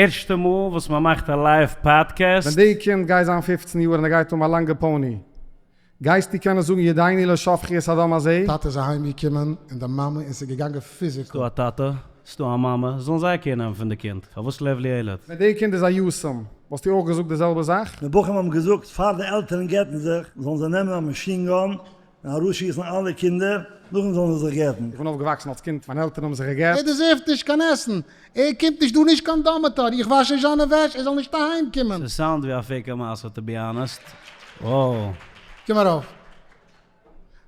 ערשטע מאל וואס מען מאכט א live podcast. ווען די קינד גייט זיין פופצן יאר און ער גייט האבן א לאנגע pony, גייסטו קענען זאגן ידינו לא שפכו את הדם הזה? טאטע איז אהיים געקומען און די מאמע און ס'איז געגאנגען physical. ס'דא א טאטע, ס'דא א מאמע, זאלן זיי care נעמען פון די קינד, פארוואס לב לילד? ווען די קינד איז א יתום, וואלסטו אויך געזאגט די זעלבע זאך? די בחורים האבן געזאגט פאר די עלטערן גט'ן זיך, זאלן זיי נעמען א machine gun און ארויסשיסן אלע קינדער, נאכדעם זאלן זיי זיך גט'ן. איך בין אויפגעוואקסן אלס קינד, מיינע עלטערן האבן זיך געגט. ער deserve ט נישט קיין עסן, ער קומט נישט דא נישט קיין dormitory, איך וואש נישט זיינע וועש, ער זאל נישט אהיים קומען. ס' sound ווי א fake ע מעשה to be honest. Wow. קום ארויף.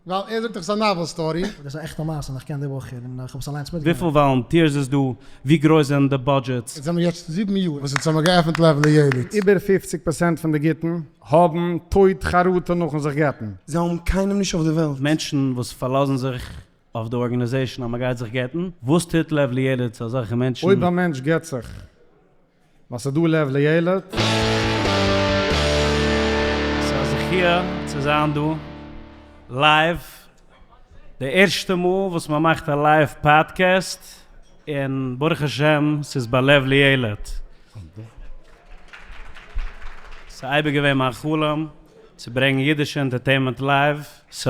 ווייל ער זאגט דאך ס'איז א novel story. דאס איז א עכטע מעשה און איך קען די בחור און איך האב עס אליינס וויפיל מיטגעמאכט. volunteers איז דא? ווי גרויס זענען די budgets? יעצט זעמיר יעצט זיבן יאר וואס אונז האמיר געעפענט לב לילד. איבער פופציג פערסענט פון די גיטין האבן טויט חרטה נאכן זיך גט'ן. זיי האבן קיינעם נישט אויף די וועלט. מענטשן וואס פארלאזן זיך אויף די organization אז מ'גייט זיך גט'ן, וואס טוט לב לילד צו אזעלכע מענטשן? אויב א מענטש גט זיך ווייל ס'איז דא לב לילד. ס'איז א זכיה צו זיין דא live, די ערשטע מאל וואס מ'מאכט א live podcast, און ברוך השם ס'איז ביי לב לילד. ס'איז אייביג געווען מיין חלום צו ברענגן אידישע entertainment live, so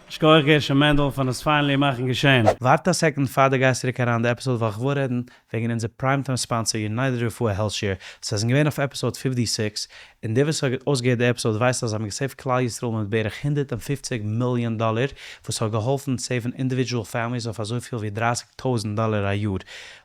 שכוח גרשון מענדל פארן עס finally מאכן געשען. ווארט א second פאר די גייסט צוריק אריין די episode ווייל כ'וויל רעדן וועגן אונזער prime time sponsor United רפואה Health Share, זיי זענען געווען אויף episode fifty six, און דער וואס האט אויסגעהערט די episode ווייסט אז זיי האבן גע save ט כלל ישראל מיט בערך 150 מיליאן דאלער, וואס האט געהאלפן save ן individual families אויף אזויפיל ווי 30,000 דאלער א יאר.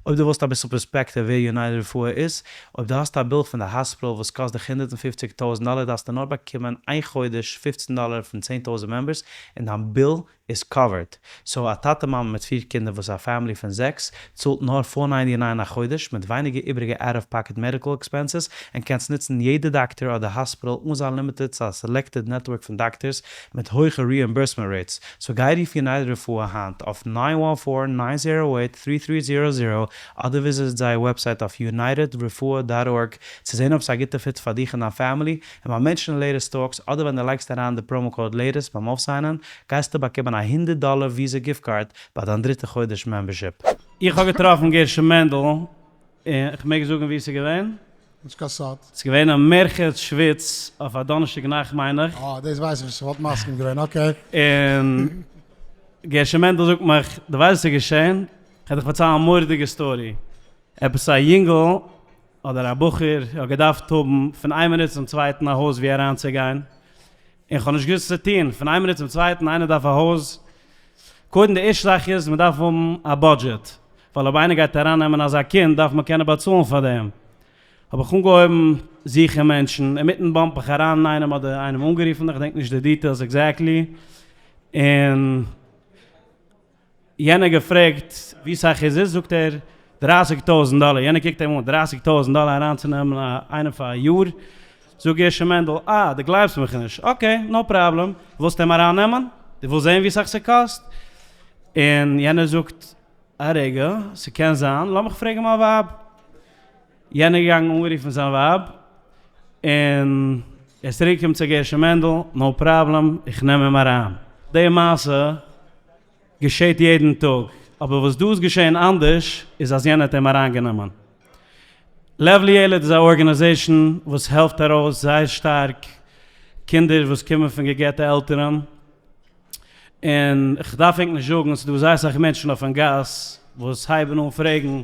אויב דו ווילסט אביסל פערספעקטיוו ווער United רפואה איז, אויב דו האסט א bill פון די האספיטאל וואס קאסט דיך 150,000 דאלער דארפסטו נאר באקומען איין חודש 15 דאלער פון 10,000 members און דיין bill איז covered. So א טאטע מאמע מיט פיר קינדער וואס איז א family פון זעקס צאלט נאר four ninety nine א חודש מיט ווייניגער איבריגע out of pocket medical expenses און קענסט נוצן יעדע דאקטער אדער האספיטאל אן זיין limited צו א selected network פון דאקטערס מיט הויכע reimbursement rates. So גיי רוף United רפואה היינט אויף nine one four nine zero eight three three zero zero אדער visit זייער website אויף United רפואה dot org צו זען אויב ס'איז א גוטע fit פאר דיך און דיין family און ביים mention ען לעיטעסט טאלקס אדער ווען דו לייגסט אריין די promo code לעיטעסט ביים אויפ sign ען גייסטו באקומען א הונדערט דאלער Visa gift card ביי דיין דריטע חודש membership. איך האב געטראפן גרשון מענדל, און כ'מעג זאגן וואו ס'איז געווען? נישט קיין סוד. ס'איז געווען אין מרחץ שוויץ אויף א דאנערשטאג נאכט מיין איך. אה, דאס ווייס איך נישט, כ'וואלט מסכים געווען, okay. און גרשון מענדל זאגט מיך, דו ווייסט וואס איז געשען? כ'וועל דיך פארציילן א מורא'דיגע story. עפעס א יונגל אדער א בחור האט געדארפט האבן פון איין מינוט צום צווייטן א הויז וואו אריינצוגיין, און כ'האב נישט געוואוסט וואס צו טון, פון איין מינוט צום צווייטן איינער דארף א הויז, קודם די ערשטע זאך איז מען דארף האבן א budget, ווייל אויב איינער גייט ארייננעמען אזא קינד דארף מען קענען באצאלן פאר דעם, האב איך אנגעהויבן זוכן מענטשן, אינמיטן bump איך אריין אין איינעם אדער איינעם אנגערופן, איך געדענק נישט די details exactly, און. יענער געפרעגט ווי סאך איז עס, זאגט ער דרייסיג טויזנט דאלער, יענער קוקט אים אן, דרייסיג טויזנט דאלער אריינצונעמען איינעם פאר א יאר? זאגט גרשון מענדל, אה, דו גלייבסט מיך נישט, okay, no problem, ווילסט אים ארייננעמען? דו ווילסט זען ווי סאך ס'קאסט? און יענער זאגט, א רגע, ס'קען זיין, לאמיך פרעגן מיין ווייב. יענער געגאנגען אנגערופן זיין ווייב, און ער איז צוריק געקומען צו גרשון מענדל, no problem, איך נעם אים אריין. די מעשה געשעט יעדן טאג, אבער וואס דא איז געשען אנדערש איז אז יענער האט אים אריינגענומען. לב לילד איז א organization וואס העלפט ארויס זייער שטארק קינדער וואס קומען פון גע'גט'ע עלטערן, און כ'דארף ענק נישט זאגן, ס'דא זייער אסאך מענטשן אויפן גאס וואס הייבן אן פרעגן,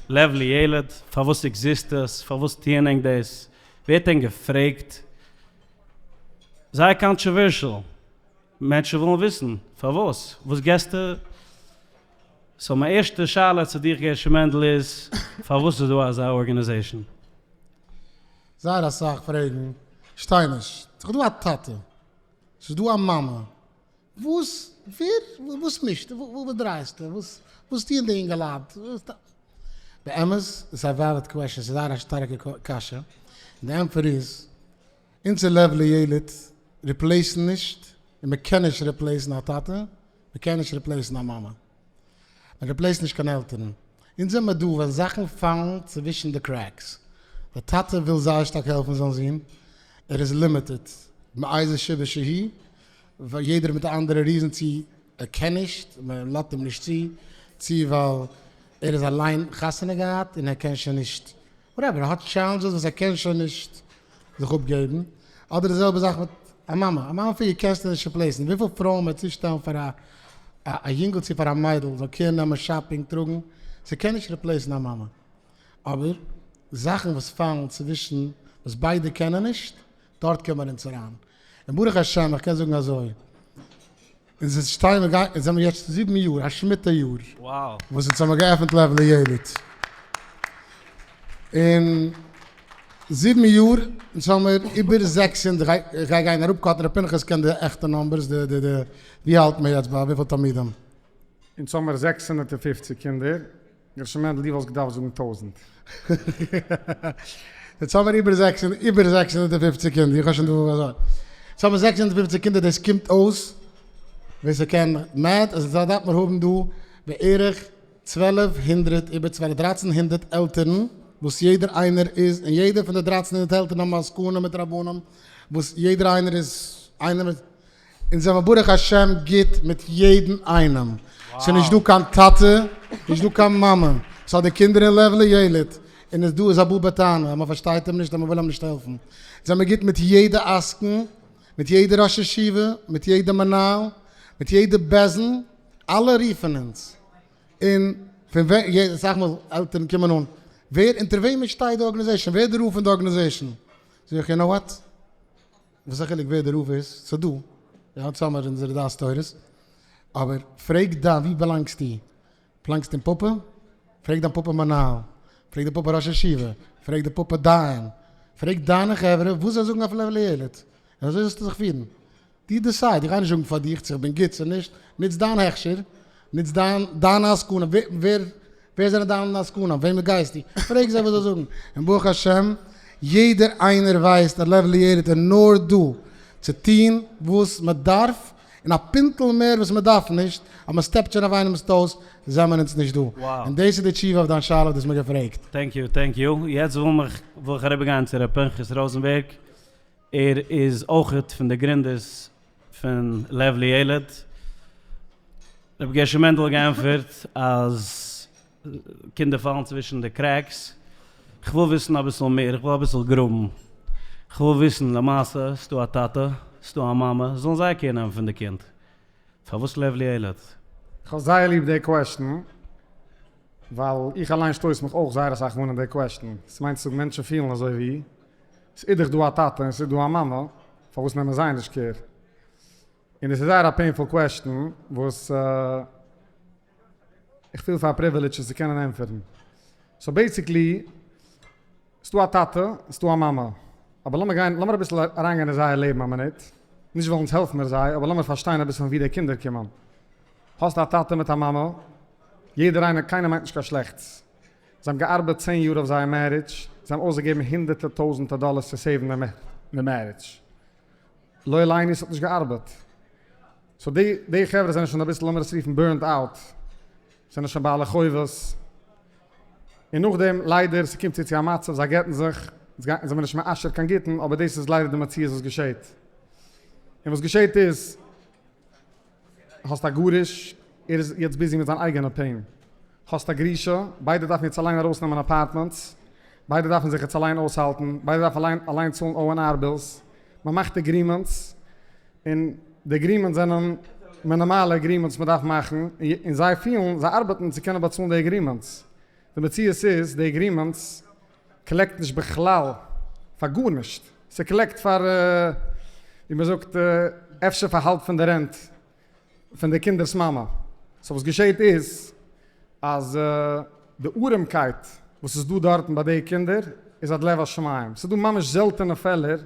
לב לילד, פארוואס exist עס? פארוואס טוען ענק דאס? ווער האט ענק געפרעגט? זייער controversial, מענטשן ווילן וויסן, פארוואס? וואס געסטו? So מיין ערשטע שאלה צו דיך גרשון מענדל איז, פארוואס איז דא אזא organization? זייער אסאך פרעגן, שטיי נישט, ס'איז דא א טאטע, ס'איז דא א מאמע, וואס, ווער, וואס מישטו, וואס דרייסטו, וואס, וואס טוען די אינגעלייט, באמת איז א valid question, ס'איז זייער א שטארקע קשיא, און די ענטפער איז, אונזער לב לילד replace ן נישט, און מען קען נישט replace ן א טאטע, מען קען נישט replace ן א מאמע, מען replace ט נישט קיין עלטערן, אונז זעמער דא ווען זאכן פאלן צווישן די cracks, די טאטע וויל זייער שטארק העלפן זיין זון, ער איז limited מאיזה סיבה שהיא, יעדער מיט א אנדערע reason צו ער קען נישט, מען לאזט אים נישט צו, צו ווייל ער איז אליין חתונה געהאט און ער קען שוין נישט. whatever, ער האט challenges וואס ער קען שוין נישט זיך אפגעבן, אדער די זעלבע זאך מיט א מאמע, א מאמע figure קענסטו נישט replace ן, וויפיל פרויען מען צושטעלן פאר א א יונגל צו פאר א מיידל זאל care נעמען shopping טראגן, ס'קען נישט replace ן א מאמע, אבער זאכן וואס פאלן צווישן וואס ביידע קענען נישט, דארט קומען אונז אריין, און ברוך השם איך קען זאגן אזוי, אונז שטייען מיר אונז זעמיר יעצט זיבן יאר, א שמיטה יאר, וואס אונז האמיר געעפנט לב לילד, און זיבן יאר אונז האמיר איבער 600, איך גיי גיין אראפ cut ן, ר' פנחס קען די עכטע numbers, די די די ווי האלט מען יעצט ביי וויפיל תלמידים? אונז האמיר 650 קינדער, גרשון מענדל דו וואלסט געדארפט זאגן טויזנט. יעצט האמיר איבער זעקס איבער 650 קינדער, איך האב שוין דא אזוי. יעצט האמיר 650 קינדער דאס קומט אויס ווער ס'קען math אז אונז דארף מיר האבן דא בערך 1200 איבער צוועלף 1300 עלטערן וואס יעדער איינער איז און יעדער פון די 1300 עלטערן האבן עסקנים מיט רבנים וואס יעדער איינער איז איינער מיט אונז זעמער ברוך השם גוט מיט יעדן איינעם, ס'איז נישט דא קיין טאטע, נישט דא קיין מאמע, ס'האט די קינדער אין לב לילד, און איז דא איז א בא בטענה אז מ'פארשטייט אים נישט אז מ'וויל אים נישט העלפן, אונז זעמער גוט מיט יעדע עסקן, מיט יעדע ראש ישיבה, מיט יעדע מנהל, מיט יעדע בית דין, אלע רופן אונז, און פון ווען, אסאך מאל עלטערן קומען אן, ווער, אונטער וועמען שטייט די organization, ווער איז די רב פון די organization, זאג איך you know what? וואס א חילוק ווער די רב איז, ס'איז דא, יא אונז האמער אונזערע דעת תורות, אבער פרעג דיין ווי באלאנגסטו, באלאנגסט אין פאפא? פרעג דיין פאפא מנהל, פרעג די פאפא ראש ישיבה, פרעג די פאפא דיין, פרעג דיינע חברה וואס זיי זאגן אויף לב לילד, און אזוי זאלסטו זיך פירן, דו decide, איך גיי נישט זאגן פאר דיך צו איך בין גוט צו נישט, נוץ דיין הכשר, נוץ דיין דיינע עסקנים, ווער ווער זענען דיינע עסקנים? וועמען גייסטו? פרעג זיי וואס זיי זאגן. און ברוך השם, יעדער איינער ווייסט אז לב לילד איז נאר דא צו טון וואס מען דארף, און א פינטל מער וואס מען דארף נישט, אז מען step ט שוין אויף איינעמ'ס toes, זעמער אונז נישט דא. און דאס איז די תשובה אויף דיין שאלה וואס דו האסט מיר געפרעגט. Thank you, thank you. יעצט וויל מיך וויל איך אריבערגיין צו ר' פנחס ראזענבערג. ער איז אויכעט פון די גרינדערס פון לב לילד. רבי גרשון מענדל האט געענטפערט אז קינדער פאלן צווישן די cracks. כ'וויל וויסן אביסל מער, כ'וויל אביסל גראבן. כ'וויל וויסן למעשה, ס'דא א טאטע, ס'דא א מאמע, זאלן זיי care נעמען פון די קינד. פארוואס לב לילד? כ'האב זייער ליב די question, ווייל איך אליין שטויס מיך אויך זייער אסאך מאל אין די question. ס'מיינט צו זאגן מענטשן פילן אזוי ווי, ס'איז דאך דא א טאטע און ס'איז דא א מאמע, פארוואס נעמען זיי נישט care? און עס איז זייער א painful question וואס איך פיל פאר א privilege עס צו קענען ענטפערן. So basically, ס'דא א טאטע און ס'דא א מאמע. אבער לאמיר גיין, לאמיר אביסל אריינגיין אין זייער לעבן א מינוט. נישט ווייל אונז העלפן מיר זיי, אבער לאמיר פארשטיין אביסל פון וואו די קינדער קומען. האסט א טאטע מיט א מאמע, יעדער איינער, קיינער מיינט נישט קיין שלעכטס. זיי האבן געארבעט צען יאר אויף זייער marriage, זיי האבן אויסגעגעבן הונדערטער טויזענטער דאלערס צו save ן די marriage. לא עלינו ס'האט נישט געארבעט. So די די חברה זענען שוין אביסל לאמיר עס רופן burned out. זענען שוין בעלי חובות. און נאכדעם ליידער ס'קומט צו צו א מצב זיי גט'ן זיך, אונז זעמיר נישט מאשר קיין גיטין אבער דאס איז ליידער די מציאות וואס געשעט. און וואס געשעט איז. האסט א גרוש, ער איז יעצט busy מיט זיין אייגענע pain. האסט א גרושה, ביידע דארפן יעצט אליין ארויסנעמען apartments, ביידע דארפן זיך יעצט אליין אויסהאלטן, ביידע דארפן אליין אליין צאלן O and R bills, מען מאכט agreements, און די agreements זענען מינימאלע agreements מען דארף מאכן, און זיי פילן, זיי ארבעטן צו קענען באצאלן די agreements. די מציאות איז, די agreements collect נישט בכלל פאר גארנישט, ס' collect פאר ווי מען זאגט אפשר פאר האלב פון די rent פון די קינדער'ס מאמע, so וואס געשעהט איז אז די ארעמקייט וואס איז דא דארטן ביי די קינדער איז עד לב השמים, ס'איז דא ממש זעלטענע פעלער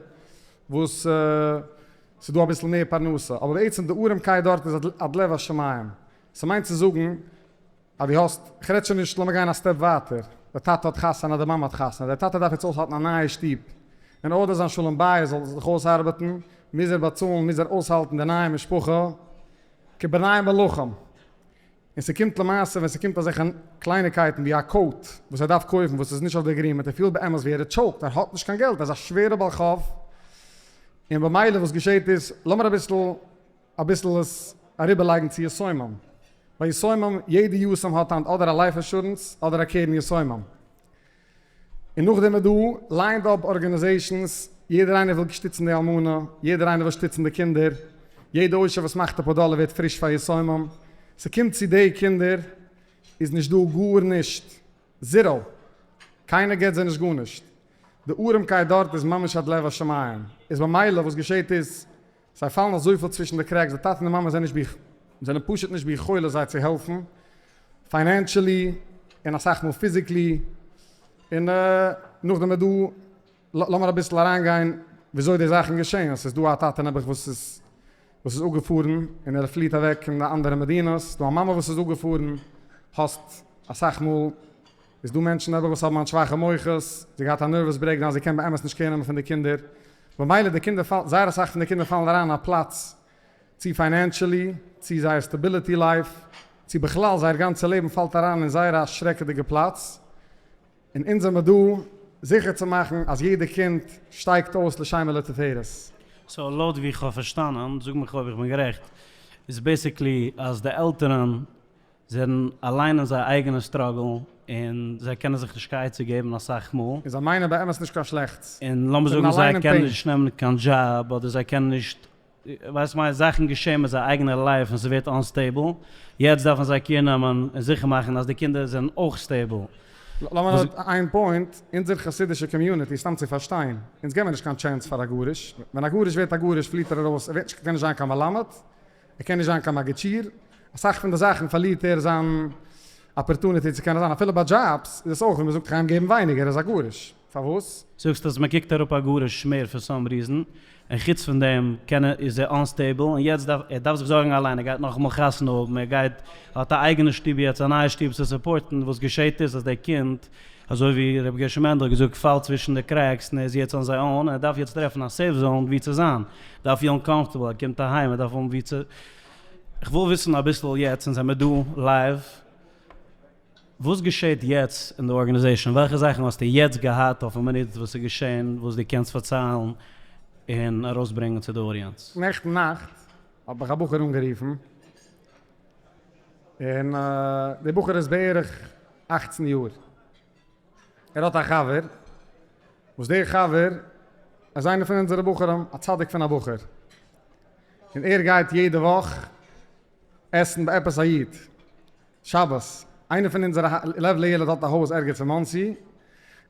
וואס ס'איז דא אביסל מער פרנסה, אבער בעצם די ארעמקייט דארט איז עד לב השמים, ס'מיינט צו זאגן אז דו האסט, כ'רעד שוין נישט, לאמיר גיין א step ווייטער, דער טאטע האט חתונה, די מאמע האט חתונה, דער טאטע דארף יעצט אויסהאלטן א נייע שטוב, און אדער זיין שלום בית זאל זיך אויסארבעטן, מוז ער באצאלן, מוז ער אויסהאלטן די נייע משפחה כבני מלכים. און ס'קומט למעשה ווען ס'קומט אזעלכע קלייניקייטן ווי א coat וואס ער דארף קויפן וואס איז נישט אויף די agreement, ער פילט באמת ווי ער איז choked, ער האט נישט קיין געלט, ער איז א שווערע בעל חוב, און במילא וואס געשעט איז, לאמיר אביסל. אביסל עס אריבערלייגן צו יתומים. ביי יתומים, יעדע יתום האט היינט אדער א life insurance אדער א קרן יתומים. און נאכדעם איז דא lined up organizations, יעדער איינער וויל שטיצן די אלמנה, יעדער איינער וויל שטיצן די קינדער, יעדע עושר וואס מאכט אפאר דאלער ווערט פריש פאר יתומים, ס'קומט צו די קינדער איז נישט דא גארנישט, zero! קיינער געט זיי נישט גארנישט, די ארעמקייט דארט איז ממש עד לב השמים, איז במילא וואס געשעט איז, זיי פאלן אזויפיל צווישן די cracks, די טאטע און די מאמע זענען נישט ביכ זענען פשוט נישט ביכולת זיי צו העלפן, financially און אסאך מאל physically, און נאכדעם איז דא, לאמיר אביסל אריינגיין וויאזוי די זאכן געשען, עס איז דא א טאטע נעבעך וואס איז וואס איז אפגעפארן און ער פליעט אוועק אין די אנדערע מדינות, ס'דא א מאמע וואס איז אפגעפארן, האסט אסאך מאל איז דא מענטשן נעבעך וואס האבן היינט שוואכע מוחות, זי געהאט א nervous breakdown זי קען באמת נישט care נעמען פון די קינדער, במילא די קינדער פאלן, זייער אסאך פון די קינדער פאלן אריין אין א פלאץ, צו financially, צו זייער stability life, צו בכלל זייער גאנצע לעבן פאלט אריין אין זייער א שרעקעדיגע פלאץ, און אונז זעמער דא זיכער צו מאכן אז יעדע קינד שטייגט אויס לשם ולתפארת. so לויט ווי איך האב פארשטאנען, זאג מיך אויב איך בין גערעכט, איז basically אז די עלטערן זענען אליין אין זייער אייגענע struggle און זיי קענען זיך נישט קיין עצה געבן אסאך מאל. און זיי מיינען באמת נישט קיין שלעכטס. און לאמיר זענען זאגן זיי אליין אין קענען pain. נישט נעמען קיין דזשאב אדער זיי קענען נישט ווייסט מיין זאכן געשען מיט זייער אייגענע life און ס'ווערט unstable, יעצט דארפן זיי care נעמען און זיכער מאכן אז די קינדער זענען אויך stable. לאמיר נאר איין point, אונזער חסידישע community, סתם צו פארשטיין, אונז געבן נישט קיין chance פאר א גרוש, ווען א גרוש ווערט א גרוש פליעט ער ארויס, ער ווערט נישט קען נישט זיין קיין מלמד, ער קען נישט זיין קיין מגיד שיעור, אסאך פון די זאכן פארלירט ער זיין opportunity צו קענען זיין, אפילו ביי דזשאבס איז עס אויך ווען מען זאגט איך גיי אים געבן ווייניגער, ער איז א גרוש, פארוואס? זאגסט אז מען קוקט אראפ א גרוש מער for some reason, און חוץ פון דעם קען ער איז ער unstable און יעצט דארף ער דארף זיך זארגן אליין ער גייט נאכאמאל חתונה האבן ער גייט ער האט א אייגענע שטוב יעצט א נייע שטוב צו support ן וואס געשעט איז אז דער קינד אזוי ווי ר' גרשון מענדל האט געזאגט פאלט צווישן די cracks און ער איז יעצט on זיי own ער דארף יעצט טרעפן א safe zone ווי צו זיין דארף פילן comfortable ער קומט אהיים ער דארף האבן ווי צו איך וויל וויסן אביסל יעצט אונז זעמיר דא live וואס געשעט יעצט אין די organization? וועלכע זאכן האסטו יעצט געהאט אויפן מינוט וואס איז געשען וואס דו קענסט פארציילן און ארויסברענגען צו די audience? נעכטן נאכט האט מיך א בחור אנגערופן, און דער בחור איז בערך 18 יאר, ער האט א חבר, וואס דער חבר איז איינער פון אונזערע בחורים, א צדיק פון א בחור, און ער גייט יעדע וואך עסן ביי עפעס א איד, שבת, איינער פון אונזערע לב לילד האט א הויז ערגעץ אין מאנסי,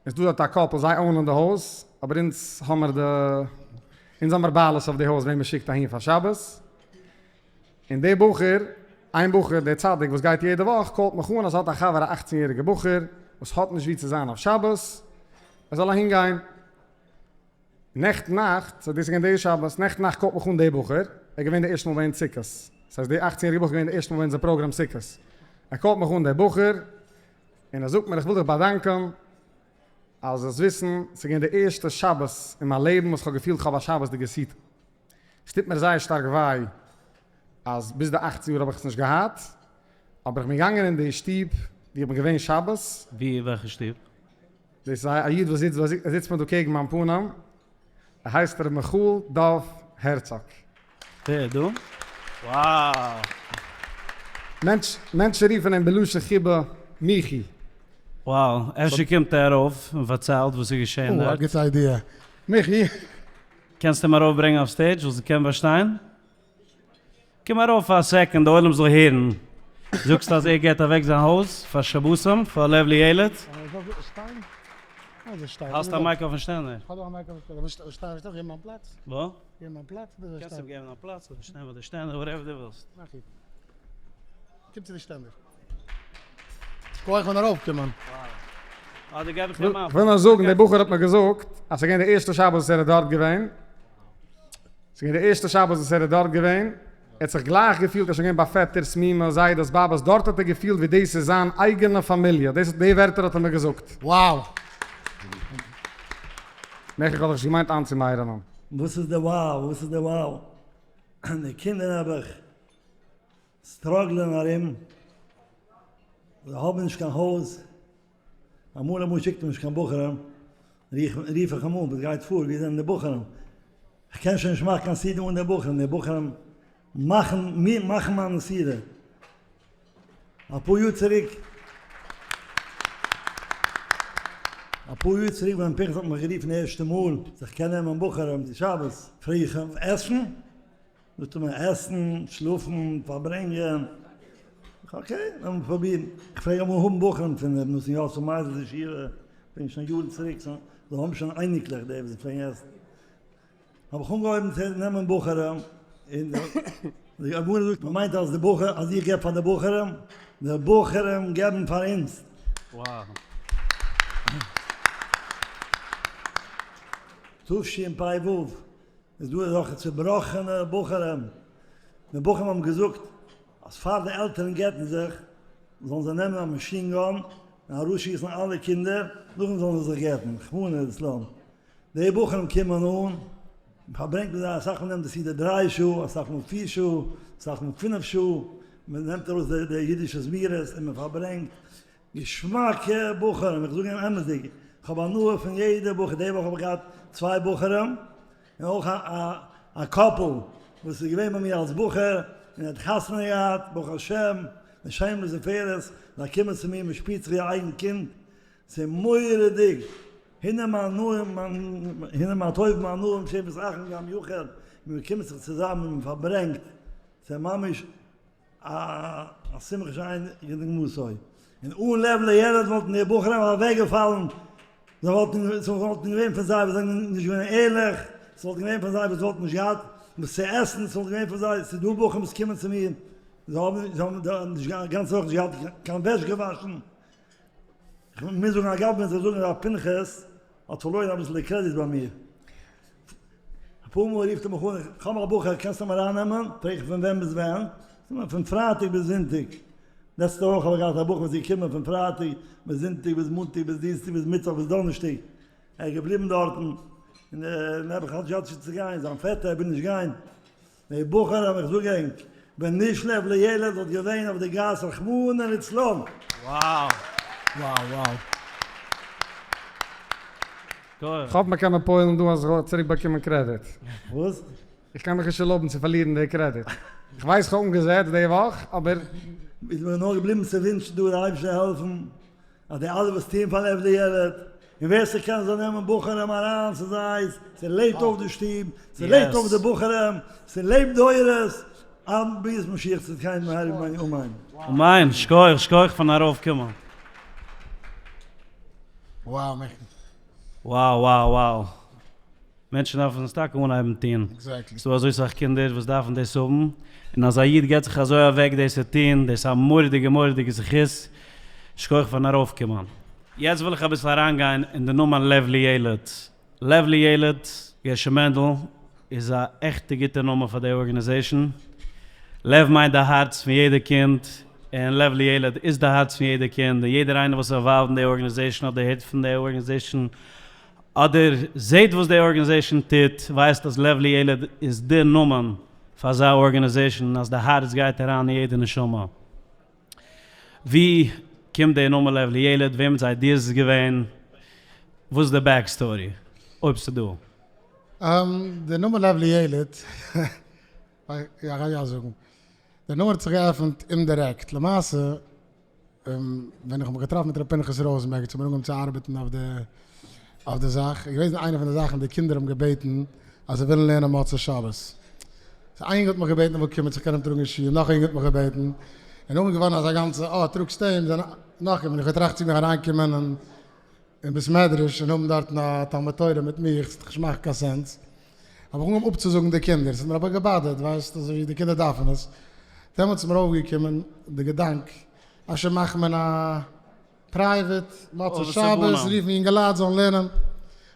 איז דא דארט א couple זיי own ען די הויז, אבער אונז האמער די, אונז האמער בעלות אויף די הויז וועם מען שיקט אהין פאר שבת, און דער בחור, איין בחור דער צדיק וואס גייט יעדע וואך, call ט מיך אן אז ער האט א חבר א 18 יעריגע בחור וואס האט נישט ווי צו זיין אויף שבת, ער זאל אהין גיין. נעכטן נאכט, so דאס איז געווען די שבת, נעכטן נאכט call ט מיך אן דער בחור, ער איז געווען די ערשטע מאל ביי אונז סוכות, דאס הייסט די 18 יעריגע בחור איז געווען די ערשטע מאל ביי אונזער פראגראם סוכות, ער call ט מיך אן דער בחור, און ער זאגט מיר איך וויל דיך באדאנקען, אז זאלסט וויסן, ס'איז געווען די ערשטע שבת אין מיין לעבן וואס כ'האב געפילט כ'האב א שבת'דיגע סעודה. ס'טוט מיר זייער שטארק וויי אז ביז די 18 יאר האב איך עס נישט געהאט, אבער איך בין געגאנגען אין די שטוב ווי איך בין געווען שבת. ווי? וועלכע שטוב? דאס איז א איד וואס זיצט ער זיצט מיר דא קעגן מיין פנים, ער הייסט ר' מיכאל דוב הערצאג. ווער? דא? Wow! מענטש מענטשן רופן אים בלשון חיבה מיכי. Wow, אפשר קומט ער ארויף און פארציילט וואס איז געשען או, א דארט. גוטע idea. מיכי. קענסט אים ארויפברענגען אויף stage וואס קען באשטיין? קום ארויף פאר א second די עולם זאל הערן. זאגסט אז ער געט אוועק זיין הויז פאר שבתים פאר לב לילד? האסט א mic אויפן שטענדער? וואו? קענסט אים געבן א פלאץ אדער שטיין ביי די שטענדער whatever דו ווילסט. קום צו די שטענדער. כח פון ארויפקומען. אדער געב איך אים א. כ'וויל נאר זאגן, דער בחור האט מיר געזאגט אז ס'איז געווען די ערשטע שבת וואס ער איז דארט געווען. ס'איז געווען די ערשטע שבת וואס ער איז דארט געווען. ער האט זיך גלייך געפילט, ער איז שוין געווען ביי פעטערס, מומע, זיידעס, באבעס, דארט האט ער געפילט ווי דאס איז זיין אייגענע פאמיליע. דאס די ווערטער האט ער מיר געזאגט. Wow! נעכטן האב איך נישט געמיינט איינצומיירענען. וואס איז די wow? וואס איז די wow? די קינדער נעבעך struggle ען ארום, זיי האבן נישט קיין הויז, אמאל אמאל שיקט מען נישט קיין בחורים, רוף איך אים אן, וואס גייט פאר, ווי זענען די בחורים? איך קען שוין נישט מאכן קיין סעודה אן די בחורים, די בחורים מאכן מיר מאכן מיין סעודה. אפאר יאר צוריק. אפאר יאר צוריק ווען פנחס האט מיך גערופן די ערשטע מאל זיך קען נעמען בחורים צו שבת, פרעג איך אים, עסן? זאגט ער מיר, עסן, שלאפן, פארברענגען. okay, לאמיר פרובירן. איך פלעג אמאל האבן בחורים פון ר' נתן יוסף מייזעלס ישיבה, פון שוין יארן צוריק, זיי האבן שוין אייניקלעך די וואס פלעגן עסן. האב איך אנגעהויבן צו נעמען בחורים, און די גמרא זאגט מען מיינט אז די בחור אז איך געב פאר די בחורים, די בחורים געבן פאר אונז. תשפ ו איז דא אזעלכע צובראכענע בחורים, די בחורים האבן געזאגט אז פאר די עלטערן גט'ן זיך זאלן זיי נעמען א machine gun און ארויסשיסן אלע קינדער, נאכדעם זאלן זיי זיך גט'ן, רחמנא ליצלן. די בחורים קומען אן, מען פארברענגט מיט זיי, אסאך מאל נעמט די סעודה דריי שעה, אסאך מאל פיר שעה, אסאך מאל פינף שעה, מען נעמט ארויס די אידישע זמירות און מען פארברענגט, געשמאקע בחורים, איך זאג אים אמת'דיג, איך האב הנאה פון יעדע בחור, די וואך האב איך געהאט צוויי בחורים, און אויך א couple וואס איז געווען ביי מיר אלס בחור און האט חתונה געהאט, ברוך השם, לשם ולתפארת, זיי קומען צו מיר, מען שפירט זיך ווי א אייגן קינד, ס'איז מורא'דיג, הנה מה נעים הנה מה טוב מה נעים שבת אחים גם יחד, מען קומט זיך צוזאמען מען פארברענגט, ס'איז ממש א שמחה שאין כדוגמתו, און אן לב לילד וואלטן די בחורים אוועקגעפאלן, זיי וואלטן, ס'וואלטן געווען פון זיי וואס זענען נישט געווען ערליך, ס'וואלט געווען פון זיי וואס וואלטן נישט געהאט וואס צו עסן, ס'וואלט געווען פון זיי, ס'איז דא בחורים וואס קומען צו מיר, זיי האבן, זיי האבן נישט א גאנצע וואך נישט געהאט קיין וועש געוואשן, איך מוז זאגן אגב ווען זיי זאגן ר' פנחס האט פארלוירן אביסל די קרעדיט ביי מיר. אפאר מאל רופט ער מיך אן, איך האב א בחור קענסט אים ארייננעמען? פרעג איך פון ווען ביז ווען? זאגט ער מיר פון פרייטאג ביז זונטאג. לעצטע וואך האב איך געהאט א בחור וואס איז געקומען פון פרייטאג ביז זונטאג ביז מאנטאג ביז דינסטאג ביז מיטוואך ביז דאנערשטאג. ער איז געבליבן דארטן און נעבעך האט נישט געהאט וואו צו גיין, זיין פעטער וויל נישט גיין. די בחורים איך זאג ענק, ווען נישט לב לילד וואלט געווען אויף די גאס רחמנא ליצלן. Wow wow wow. כ'האף מ'קען מיר פועל'ן דא אז כ'זאל צוריק באקומען קרעדיט. וואס? איך קען מיך נישט ערלויבן צו פארלירן די קרעדיט. כ'ווייס כ'האב אנגעזעצט די וואך, אבער. איז מיר נאר געבליבן צו ווינטשן דא די אייבערשטער העלפן אז די אלע וואס טוען פאר לב לילד, און ווער ס'קען זאל נעמען בחורים אריין צו זיי, ס'לעבט אויף די שטוב, ס'לעבט אויף די בחורים, ס'לעבט דורות, עד ביאת משיח צדקינו במהרה בימינו אמן. אמן, שכוח שכוח פארן ארויף קומען. Wow מעכי. Wow wow wow. מענטשן דארפן עס טאקע אנהייבן טון. Exactly. ס'דא אזוי סאך קינדער וואס דארפן דאס האבן, און אז א איד געבט זיך אזוי אוועק דאס צו טון, דאס איז א מורא'דיגע מורא'דיגע זכות. שכוח פארן ארויפקומען. יעצט וויל איך אביסל אריינגיין אין די נאמען לב לילד. לב לילד, גערשי מענדל, איז א עכטע גוטע נאמען פאר די organization. לב מיינט די הארץ פון יעדע קינד, און לב לילד איז די הארץ פון יעדע קינד, און יעדער איינער וואס איז involved אין די organization אדער הערט פון די organization אדער זעהט וואס די organization טוט, ווייסט אז לב לילד איז די נאמען פאר אזא organization און אז די הארץ גייט אריין אין יעדע נשמה. ווי קומט די נאמען לב לילד? וועמענס idea איז עס געווען? וואס איז די back story אויב ס'איז דא? די נאמען לב לילד, יא כ'גיי יא זאגן, די נאמען האט זיך געעפנט אומדירעקט, למעשה ווען איך האב מיך געטראפן מיט ר' פנחס ראזענבערג האט מיר אנגעהויבן צו ארבעטן אויף די אויף די זאך, איז געוועזן איינע פון די זאכן די קינדער האבן געבעטן אז זיי ווילן לערנען מוצאי שבת, סאו איין יונג האט מיך געבעטן איך וויל קומען צו קענען טראגן אין שול, נאך א יונג האט מיך געבעטן, און נאכדעם איז געווארן אזא גאנצע אה טראגסט אים, זענען נאך קומען, איך האב געטראכט צו מיך אריינקומען אין אין בית מדרש און האבן דארטן א תלמוד תורה מיט מיך, ס'האט דאך נישט געמאכט קיין sense, האב איך אנגעהויבן אפצוזאגן די קינדער, ס'האט מיר אבער געבאדערט, ווייסט, אזוי ווי די קינדער דארפן עס, דעמאלטס איז מיר אויפגעקומען די געדאנק, אפשר מאכט מען א private מוצאי שבת, רופן יונגעלייט זאלן לערנען,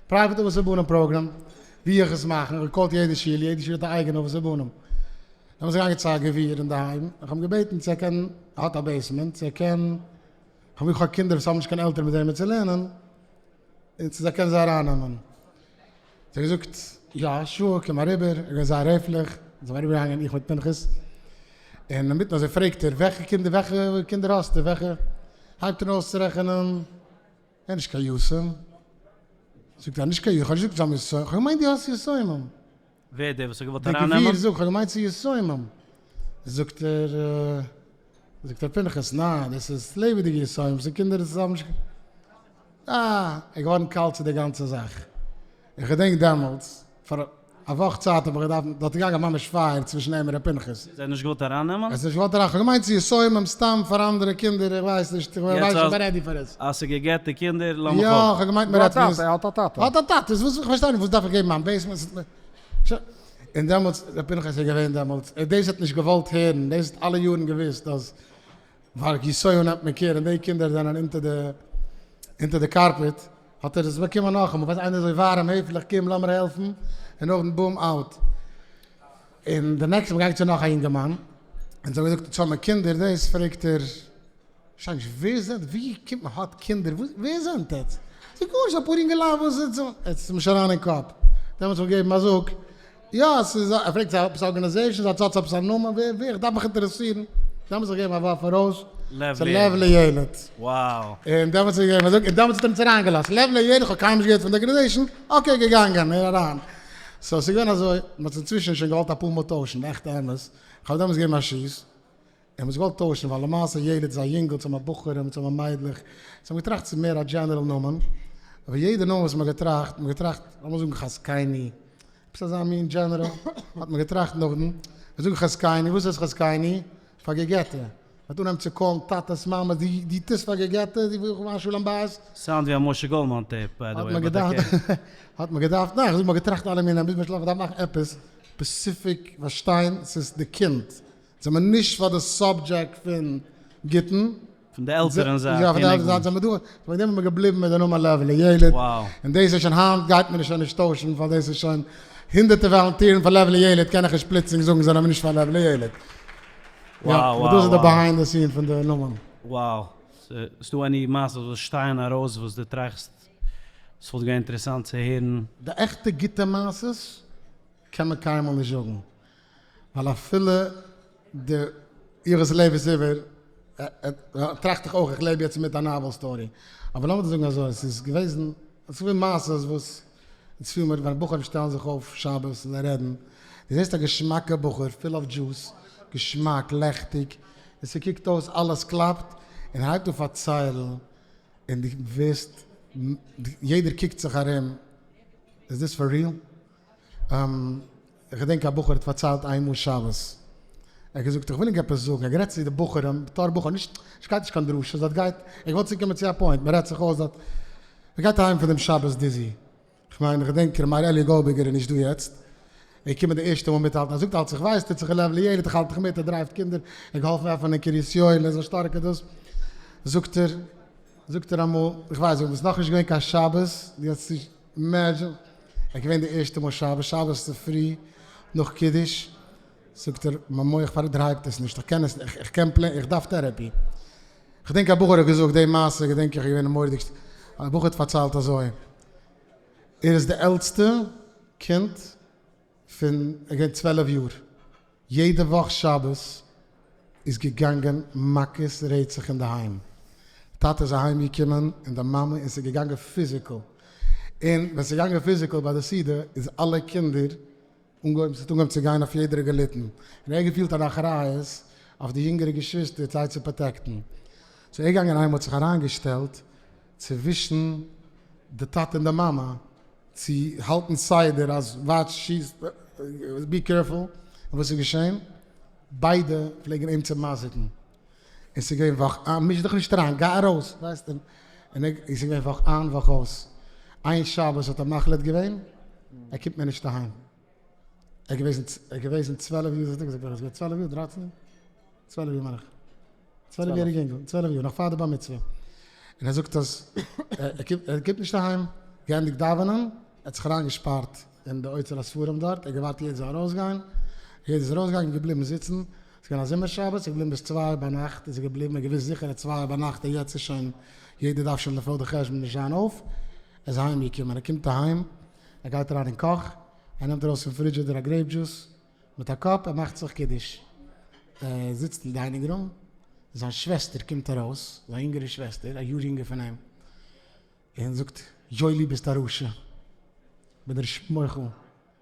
private אבות ובנים program, ווי איך עס מאכן, איך האב געקאלט יעדע שול, יעדע שול האט א אייגענע אבות ובנים, דעמאלטס איז געגאנגען צו א גביר אינדערהיים, איך האב אים געבעטן צו ער קען, ער האט א basement, צו ער קען כ'האב איך האב קינדער וואס האבן נישט קיין עלטערן מיט וועמען צו לערנען, און צו זיי קענען זיי ארייננעמען. האט ער געזאגט, יא, sure, קום אריבער, ער איז געווען זייער העפליך, אונז זענען אריבערגעגאנגען איך מיט פנחס, און אינמיטן אזוי פרעגט ער, וועלכע קינדער, וועלכע קינדער האסטו, וועלכע, הייבט ער אן אויסצורעכענען, ער איז נישט קיין יתום, זאגט ער, נישט קיין יתום, איך האב נישט געזאגט זיי האבן יתומים, איך האב געמיינט דו האסט יתומים. ווער דער וואס האט געוואלט דער ארייננעמען? גביר זאגט, כ'האב געמיינט ס'איז יתומים. זאגט ער, זאגט ר' פנחס, ניין, דאס איז לעבעדיגע יתומים, ס'איז קינדער וואס האבן נישט. אה, ער איז געווארן קאלט צו די גאנצע זאך. איך געדענק דעמאלטס, פאר א וואך צייט האב איך געדארפט, דארט איז געגאנגען ממש פייער צווישן אים און ר' פנחס. זיי האבן נישט געוואלט ארייננעמען? ער האט נישט געוואלט אריין, כ'האב געמיינט ס'איז יסורים סתם פאר אנדערע קינדער, איך ווייס נישט, איך ווייס נישט, איך בין ready פאר עס. אז ס'איז גע'גט'ע קינדער, לאמיך יא, אפ. כ'האב געמיינט מ'רעדט פון. האט א טאטע, האט א טאטע. האט א טאטע, איז וואס, איך פארשטיי נישט, וואס דארף איך געבן מיין basement? שוין. און דעמאלטס, ר' פנחס איז געווען דעמאלטס, ער דאס האט נישט געוואלט הערן, דאס האט אלע יארן געוואוסט אז ווייל יסורים נעמט מען care און די קינדער זענען אונטער די אונטער די carpet, האט ער עס באקומען נאכאמאל, ווייסט איינער אזוי ווארעם העפליך קום לאמיר העלפן, און נאכדעם boom out. און די next מאל געגאנגען צו נאך א יונגערמאן, און זיי האבן געזאגט אונז האבן קינדער דאס, פרעגט ער, פארשטיי נישט ווער זענט, ווי קומט מען האט קינדער, ווער זענט עטץ? זאגט גארנישט אפאר יונגעלייט וואס זיצן, עס איז נישט אריין אין קאפ, דעמאלטס האב איך געגעבן א זאג, יא ס'איז א, ער פרעגט ס'איז עפעס א organization, ס'האט עפעס א נאמען, ווער ווער, איך דארף מיך אינטערעסירן, דעמאלטס האב איך געגעבן א ווארף ארויס, ס'איז לב לילד. Wow. און דעמאלטס האב איך געגעבן א זאג, און דעמאלטס האט ער אונז אריינגעלאזט, לב לילד, איך האב קיינמאל נישט געהערט פון די organization, okay געגאנגען, און אריין. so ס'איז געווען אזוי, מ'האט עס אינצווישן שוין געוואלט אפאר מאל טוישן, די עכטע אמת, איך האב דעמאלטס געגעבן א שיס, און מ'האט עס געוואלט טוישן, ווייל למעשה ילד איז א יונגל, צו האבן בחורים, צו האבן מיידלעך, זיי האבן געטראכט ס'איז מער א general נאמען, אבער יעדע נאמען וואס מ'האט געטראכט, מ'האט געטראכט לאמיר זאגן חזקני, עפעס אזא מין general, האט מען געטראכט נאכדעם, מיר זאגן חזקני, וואס איז חזקני? פאר גע'גט'ע, מ'וועט אנהייבן צו call ן טאטעס מאמעס, דו דו טוסט פאר גע'גט'ע, דו ווילסט מאכן שלום בית? sound ווי א משה גאלדמאן tape by the האט way, מען but okay. געדארפט, האט מען געדארפט, ניין כ'זאג מ'האט געטראכט אלע מיני, ביז מ'האט געדארפט מאכן עפעס specific פארשטיין ס'איז די קינד, זעמער נישט פאר די subject פון גיטין. פון די עלטערן זייט. יא פון די עלטערן זייט זעמער דא, וועגן דעם איז מען געבליבן מיט די נאמען לב לילד, און דאס איז שוין היינט גייט מען עס שוין נישט טוישן ווייל דאס איז שוין הונדערטער וואלונטירן פאר לב לילד קען איך נישט פלוצלינג זאגן זיי זענען נישט פאר לב לילד. יא, אבער דאס איז די behind the scene פון די נאמען. Wow. ס'דא any מעשות וואס שטייען ארויס וואס דו טראכסט ס'וואלט געווען אינטערעסאנט צו הערן? די עכטע גוטע מעשות קען מען קיינמאל נישט זאגן. ווייל אפילו די איך לעב עס איבער, טראכט איך אויך איך לעב יעצט מיט א novel story, אבער לאמיר דיר זאגן אזוי, עס איז געוועזן, עס איז געווען מעשות וואס אונז פיל מיר ווען בחורים שטעלן זיך אויף שבת און זיי רעדן, דו זעסט א געשמאקע בחור full of juice, געשמאק, לעכטיג, און ס'קוקט אויס אלעס קלאפט, און ער הייבט אן פארציילן, און דו ווערסט, יעדער קוקט זיך ארום, is this for real? איך געדענק א בחור האט פארציילט איינמאל שבת, ער האט געזאגט איך וויל ענק עפעס זאגן, ער האט גערעדט צו די בחורים בתור בחור, נישט עס גייט נישט קיין דרשות, דארט גייט, ער האט געוואלט צוקומען צו א point, מען רעדט זיך אויס דארט, מען גייט אהיים פון דעם שבת dizzy, איך מיין איך געדענק ר' מאיר אלי' גאלדבערגער איז נישט דא יעצט, ער איז געקומען די ערשטע מאל מיטהאלטן, ער זאגט אלץ איך ווייס טוט זיך אין לב לילד, איך האלט דיך מיט, ער drive ט קינדער, ער האט געהאלפן עפענען אין קרית יואל, ער איז א שטארקע דאס, זאגט ער, זאגט ער אמאל, איך ווייס ווען ס'איז נאכנישט געווען קיין שבת, יעצט איז. Imagine, ער געווען די ערשטע מאל שבת, שבת צופרי נאך קידוש, זאגט ער, מיין מח פארדרייט עס נישט, איך קען עס נישט, איך קען plain, איך דארף therapy. כ'געדענק א בחור האט געזאגט די מעשה, געדענק איך איז געווען מורא'דיג, א בחור האט פארציילט אזוי, ער איז די עלטסטע קינד פון ער געווען 12 יאר, יעדע וואך שבת איז געגאנגען מכות רצח אינדערהיים, טאטע איז אהיים געקומען און די מאמע און ס'איז געגאנגען physical, און ווען ס'איז געגאנגען physical ביי די סעודה איז אלע קינדער אנגעהויבן ס'האט אנגעהויבן צו גיין אויף יעדער האט געליטן, און ער האט געפילט אן אחריות אויף די יונגערע געשוויסטער זיי צו protect ן, so ער איז געגאנגען אהיים האט זיך אריינגעשטעלט צווישן די טאטע און די מאמע צו האלטן סדר אז watch שיס be careful, און וואס איז געשען? ביידע פלעגן אים צומזיקן, און ס'איז געווען וואך איין, מיש דיך נישט אריין, גיי ארויס, ווייסט, און עס איז געווען וואך איין וואך אויס, איין שבת האט ער מחליט געווען ער קומט מער נישט אהיים, ער איז געוועזן 12 יאר, זאגט ער איז געווען 12 יאר, 13 יאר? 12 יאר מיין איך, 12 יעריג אינגל, 12 יאר, נאך פאר די בר מצוה, און ער זאגט אז ער קומט נישט אהיים, געענדיגט דאווענען, ער האט זיך אריינגעשפארט אין די אוצר הספרים דארט, ער האט געווארט יעדער זאל ארויסגיין, יעדער איז ארויסגעגאנגען און געבליבן זיצן, עס איז געווען א זומער שבת, ער איז געבליבן ביז צוויי ביינאכט איז ער געבליבן, ער האט געוואוסט זיכער אז צוויי ביינאכט און יעצט איז שוין, יעדער דארף שוין לפי די חשבון נישט זיין אויף, ער איז אהיים געקומען, ער קומט אהיים, ער גייט אריין אין קאך, ער נעמט ארויס פון פרידזשידער א grape juice, מיט א cup, ער מאכט זיך קידוש, ער זיצט אין dining room, זיין שוועסטער קומט ארויס, זיין יונגערע שוועסטער, א יאר יונגער פון אים, און זאגט, יואלי ביסט א רשע, בין דיר נישט מוחל,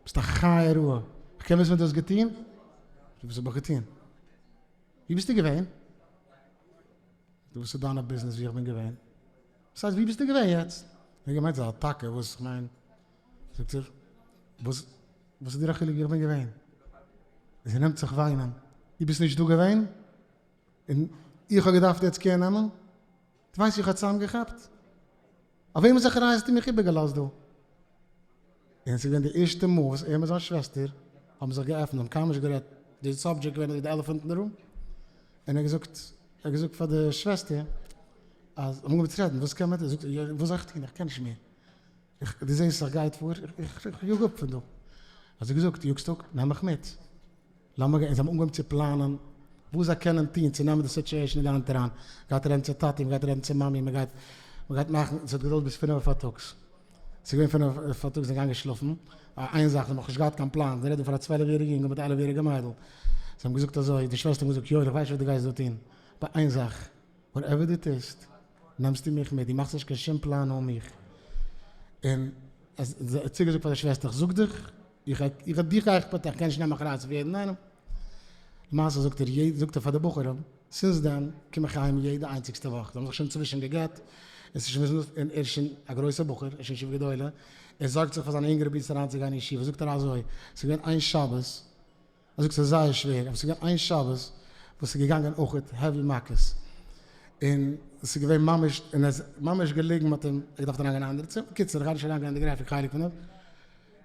ביסט א חיה רעה, איך קען וויסן וואס דו האסט געטון? וואס האב איך געטון? וואו ביסטו געווען? וואס איז דיינע ביזנעס וואו איך בין געווען? וואס הייסט ווי ביסטו געווען יעצט? איך האב געמיינט ס'איז א אטאקע, וואס כ'מיין, זאגט ער, וואס וואס איז דיר א חילוק ווי איך בין געווען? זי נעמט זיך וויינען, דו ביסט נישט דא געווען? און איך האב געדארפט יעצט care נעמען? דו ווייסט ווי איך האב צוזאמגעכאפט? אויף וועמענס אחריות האסטו מיך איבערגעלאזט דא? און ס'איז געווען די ערשטע מאל וואס ער מיט זיין שוועסטער האבן זיך געעפנט, זיי האבן קיינמאל נישט גערעדט, די subject געווען אזוי ווי די elephant אין די room, און ער האט געזאגט, ער האט געזאגט פאר די שוועסטער אז, האבן אנגעהויבן צו רעדן, וואס קען מען טון, זאגט ער, וואס זאל איך טון, איך קען נישט מער, איך, דו זעסט איך גייט פאר, איך יאג אפ פון דא, האט זי געזאגט, יאגסט אפ, נעם מיך מיט. לאמיר גיין, זיי האבן אנגעהויבן צו פלאנען וואס זיי קענען טון צו נעמען די situation אין די האנט אריין, מ'גייט רעדן צו טאטי, מ'גייט רעדן צו מאמי, מ'גייט מ'גייט מאכן, ס'האט געדויערט ביז פינף פארטאגס, ס'איז געווען פינף פארטאגס זיי געגאנגען שלאפן, איין זאך, זיי האבן נאכנישט געהאט קיין פלאן, זיי רעדן פון א 12 יעריגע יונגל מיט א 11 יעריגע מיידל, זיי האבן געזאגט אזוי, די שוועסטער האבן געזאגט, יואל איך ווייס נישט וואס דו גייסט דא טון, אבער איין זאך, whatever דו טוסט, נעמסטו מיך מיט, דו מאכסט נישט קיין שום פלאן אן מיך, און ער האט צוגעזאגט פאר די שוועסטער, איך זאג דיך, איך איך דיך גיי איך פארטיידיגן, כ'קען נישט נעמען אחריות אויף יעדן איינעם. למעשה זאגט ער יעדע זאגט ער פאר די בחורים, since then קום איך אהיים יעדע איינציגסטע וואך, זיי האבן זיך שוין אינצווישן גע'גט, עס איז שוין און ער איז שוין א גרויסער בחור, ער איז שוין ישיבה גדולה, ער זארגט זיך פאר זיינע יונגערע ברידערס אריינצוגיין אין ישיבה, זאגט ער אזוי, ס'איז געווען איין שבת, ער זאגט ס'איז זייער שווער, אבער ס'איז געווען איין שבת וואס איז געגאנגען אויכעט heavy מכות, און ס'איז געווען ממש, און ער איז ממש געליגן מ'האט אים געדארפט אריינגיין אין א אנדערע צימער, קיצור איך גיי נישט אריינגיין אין די graphic חלק פון דעם,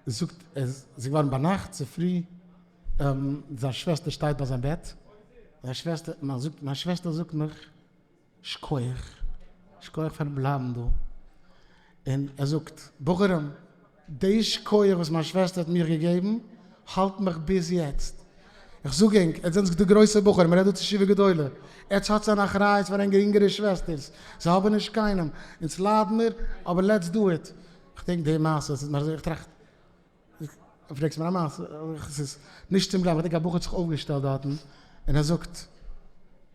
זאגט ער ס'איז געווארן ביינאכט צופרי, זיין שוועסטער שטייט ביי זיין בעט, זיין שוועסטער, מיין שוועסטער זאגט מיך שכוח, שכוח פארן בלייבן דא, און ער זאגט, בחורים, די שכוח וואס מיין שוועסטער האט מיך געגעבן, האלט מיך ביז יעצט. איך זאג ענק, עטס זענטס די גרויסע בחורים, מ'רעדט דא צו ישיבה גדולה, עטס האטס אן אחריות פאר ענקער יונגערע שוועסטערס, זיי האבן נישט קיינעם, אונז ליידן מיר, אבער let's do it. כ'דענק די מעשה, עס איז מיר אזוי, איך טראכט, פרעגסט מיר א מעשה, עס איז נישט צום גלייבן, איך דענק א בחור האט זיך אויפגעשטעלט דארטן, און ער זאגט,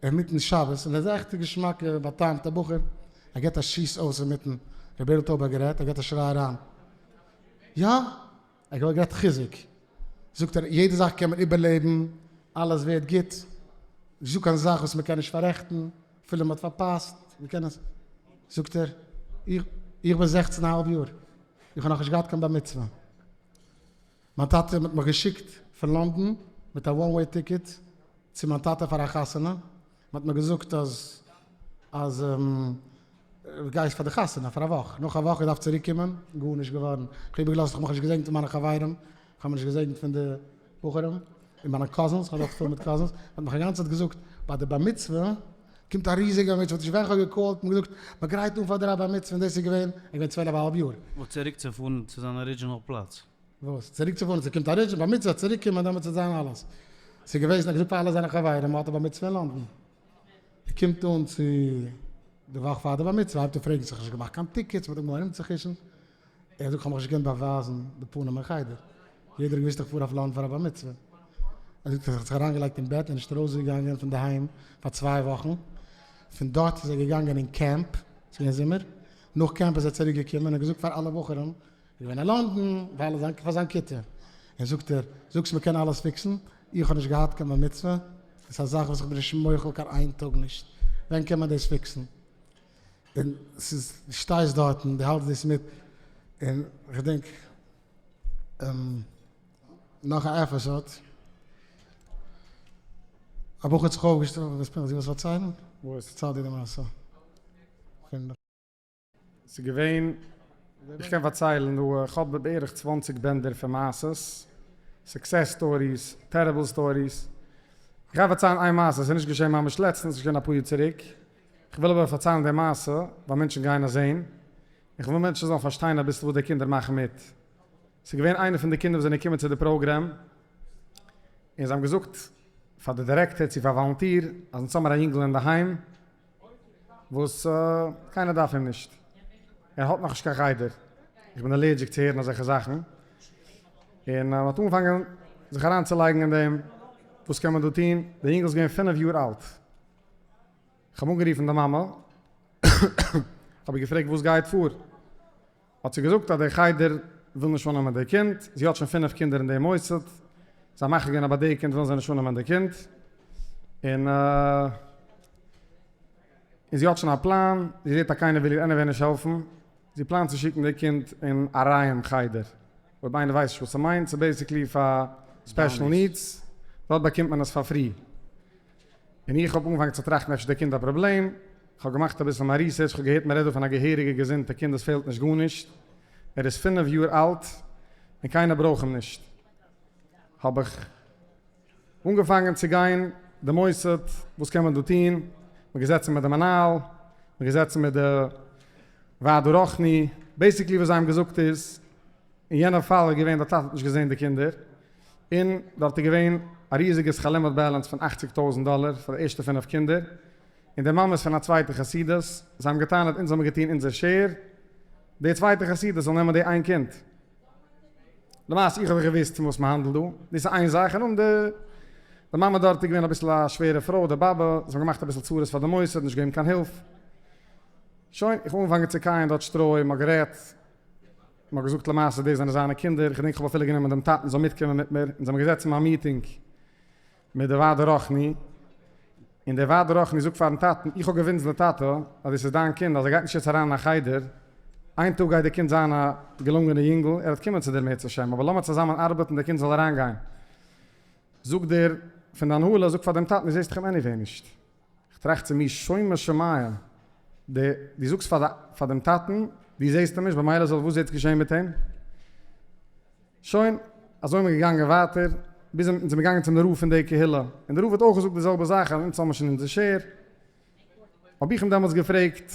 אינמיטן שבת, און ער איז עכט א געשמאקע בא'טעמ'טע בחור, ער געבט א שיס אויס אינמיטן, ר' בערל טויב האט גערעדט, ער געבט א שריי אריין, יא! ער האט גערעדט חיזוק, זאגט ער, יעדע זאך קען מען איבערלעבן, אלעס ווערט גוט, נישטא קיין זאך וואס מען קען נישט פאררעכטן, אפילו מען האט פארפאסט, מען קען עס, זאגט ער, איך בין זעכצן א האלב יאר, איך האב נאכנישט געהאט קיין בר מצוה. מיין טאטע האט מיך געשיקט פון לאנדאן מיט א one way ticket צו מיין טאטע פאר א חתונה, מען האט מיר געזאגט אז אז גייסט פאר די חתונה פאר א וואך, נאך א וואך איך דארף צוריק קומען, גארנישט געווארן, איך האב איבערגעלאזט, איך האב מיך נישט געזעגנט פון מיינע חברים, איך האב מיך נישט געזעגנט פון די בחורים, און מיינע cousins, איך האב דאך פול מיט cousins, מען האט מיך א גאנצע צייט געזאגט ביי די בר מצוה קומט א ריזיגע בר מצוה, נישט ווען איך האב גע call ט, מיר געזאגט מען גרייט אן פאר דיר א בר מצוה און דאס איז געווען, איך בין צוועלף א האלב יאר. וואס צוריק צו פארן צו זיין original פלאץ? וואס? צוריק צו פארן? ס'קומט א ריזיגע בר מצוה, צוריק קומען דעמאלטס וועט זיין אלעס. ס'איז געוועזן, ער האט געזאגט פאר אלע זיינע חברים, מ'האט א בר מצוה אין לאנדאן. ער קומט אן צו די וואך פאר די בר מצוה, הייבט ער פרעגן זיך נישט געמאכט קיין tickets, מ'האט אנגעהויבן ארומצוחישן. ער זאגט כ'האב מיך נישט געקענט באווייזן די פנים אין חדר, יעדער האט געוואוסט איך פאר אויף לאנדאן פאר א בר מצוה. ער זאגט ער האט זיך אריינגעלייגט אין בעט און נישט ארויסגעגאנגען פון די היים פאר צוויי וואכן, פון דארט איז ער געגאנגען אין קעמפ, ס'איז געווען זומער, נאך קעמפ איז ער צוריק געקומען און געזאגט פאר אלע בחורים, ער איז געווען אין לאנדאן, פאר אלע זיין פאר זיין כיתה, און זאגט ער, זאגסט מ'קען אלעס fix ן, איך האב נישט געהאט קיין בר מצוה, דאס איז א זאך וואס איך בין נישט מוחל קיין איין טאג נישט, ווען קען מען דאס fix ן? און ס'איז, דו שטייסט דארטן, דו האלטסט דאס מיט, און כ'דענק נאך א episode, א בחור האט זיך אויפגעשטעלט, וואס פונקטליך, דו ווילסט פארציילן? וואס? פארצייל דו די מעשה. ס'איז געווען, איך קען פארציילן דא, איך האב בערך צוואנציג בענדער פון מעשות, success stories, terrible stories, איך גיי פארציילן איין מעשה, ס'איז נישט געשען ממש לעצטנס, ס'איז געשען אפאר יאר צוריק, כ'וויל אבער פארציילן די מעשה ווייל מענטשן גייען עס זעהן, און כ'וויל מענטשן זאלן פארשטיין אביסל וואס די קינדער מאכן מיט. ס'איז געווען איינע פון די קינדער וואס זענען געקומען צו די program, און זיי האבן געזאגט פאר די דירעקטאר צו פאר volunteer אז אונז האמיר א יונגל אינדערהיים וואס קיינער דארף אים נישט, ער האט נאכנישט קיין חדר, איך בין allergic צו הערן אזעלכע זאכן, און מ'האט אנגעפאנגען זיך אריינצולייגן אין דעם, וואס קען מען דא טון, דער יונגל איז געווען פינף יאר אלט. כ'האב אנגערופן די מאמע, כ'האב איר געפרעגט וואס גייט פאר, האט זי געזאגט אז דער חדר וויל נישט אננעמען די קינד, זי האט שוין פינף קינדער אין די מוסד, זיי מאכן געווען אז ביי די קינד ווילן זיי נישט אננעמען די קינד, און. און זי האט שוין א פלאן, זי זעט אז קיינער וויל איר anyway נישט העלפן, זי פלאנט צו שיקן די קינד אין אריים חדר, אויב איינער ווייסט נישט וואס ס'מיינט, ס'איז basically פאר special needs, דארט באקומט מען עס פאר free. און איך האב אנגעפאנגען צו טראכטן אפשר די קינד א פראבלעם, כ'האב געמאכט אביסל מיין research, כ'האב געהערט מ'רעדט דא פון א געהעריגע געזונטע קינד עס פעלט נישט גארנישט, ער איז פינף יאר אלט און קיינער ברויך אים נישט, האב איך אנגעפאנגען צו גיין די מוסד, וואס קען מען דא טון, מ'איז געזעצן מיט די מנהל, מ'איז געזעצן מיט די ועד הרוחני, basically וואס זיי האבן געזאגט איז, אין יענע פאל איז געווען די טאטע האט נישט געזען די קינדער, און דארט איז געווען א ריזיגע שכר לימוד balance פון אכציג טויזנט דאלער פאר די ערשטע פינף קינדער, און די מאמע איז פון א צווייטע חסידות, זיי האבן געטענה'ט אונז האבן געטון אונזער share, די צווייטע חסידות זאל נעמען די איין קינד. למעשה איך האב דאך געוואוסט פון וואס מען האנדלט דא, דאס איז איין זאך, און נאכדעם די די מאמע דארט איז געווען אביסל א שווערע פרוי, די באבע, זיי האבן געמאכט אביסל צרות פאר די מוסד, נישט געגעבן קיין הילף. שוין, איך האב אנגעפאנגען צו קייען דארט שטרוי, מען האט גערעדט, מען האט געזאגט למעשה דאס זענען זיינע קינדער, איך געדענק איך האב אפילו גענומען דעם טאטן זאל מיטקומען מיט מיר, אונז האבן געזעצן ביי א meeting מיט די ועד הרוחני, און דער ועד הרוחני זאגט פארן טאטן, איך האב געווינטשן די טאטע אז דאס איז דיין קינד, אז ער גייט נישט יעצט אריין אין א חדר, איין טאג גייט די קינד זיין א געלונגענע יונגל, ער וועט קומען צו דיר מערצעשעם, אבער לאמיר צוזאמען ארבעטן די קינד זאל אריינגיין. זאגט דער פון די הנהלה, זאגט פאר דעם טאטן, דו זעסט דאך אים anyway נישט. איך טראכט צו מיר, שומו שמים, די דו זאגסט פאר פאר דעם טאטן, דו זעסט אים נישט, במילא זאל וואס יעצט געשען מיט אים? שוין, אזוי איז מען געגאנגען ווייטער, ביז אונז זעמיר געגאנגען צום רב פון די קהילה, און דער רב האט אויך געזאגט די זעלבע זאך, אז אונז האבן שוין אונזער share. האב איך אים דעמאלטס געפרעגט,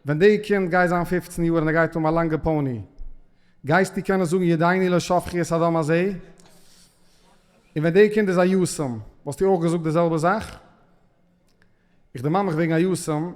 ווען די קינד גייט זיין פופצן יאר און ער גייט האבן א לאנגע pony, גייסטו קענען זאגן ידינו לא שפכו את הדם הזה? און ווען די קינד איז א יתום, וואלסטו אויך געזאגט די זעלבע זאך? איך דערמאן מיך וועגן א יתום,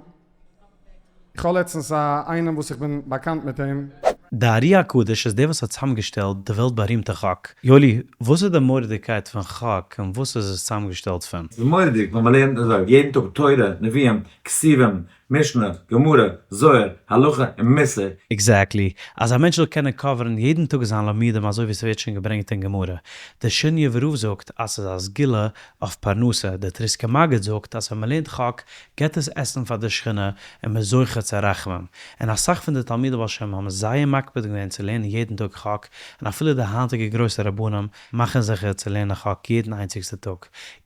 איך האב לעצטנס א איינעם וואס איך בין באקאנט מיט אים. די ארי הקדוש איז דער וואס האט צוזאמגעשטעלט די וועלט בארימטע חק. יואלי, וואס איז די מורא'דיגקייט פון חק און וואס איז עס צוזאמגעשטעלט פון? ס'איז מורא'דיג ווען מ'לערנט אזוי יעדן טאג תורה, נביאים, כתובים, משנה, גמרא, זוהר, הלכה און מוסר. Exactly. אז א מענטש זאל קענען cover ן יעדן טאג זיין לימודים אזוי ווי ס'ווערט שוין געברענגט אין גמרא. דער שינאווער רב זאגט אז ס'איז א סגולה אויף פרנסה, דער טריסקער מגיד זאגט אז ווען מ'לערנט חק געבט עס עסן פאר די שכינה און מ'איז זוכה צו רחמים. און אסאך פון די תלמידי בעל שם האבן זייער מקפיד געווען צו לערנען יעדן טאג חק, און אפילו די היינטיגע גרויסע רבנים מאכן זיכער צו לערנען חק יעדן איינציגסטע טאג.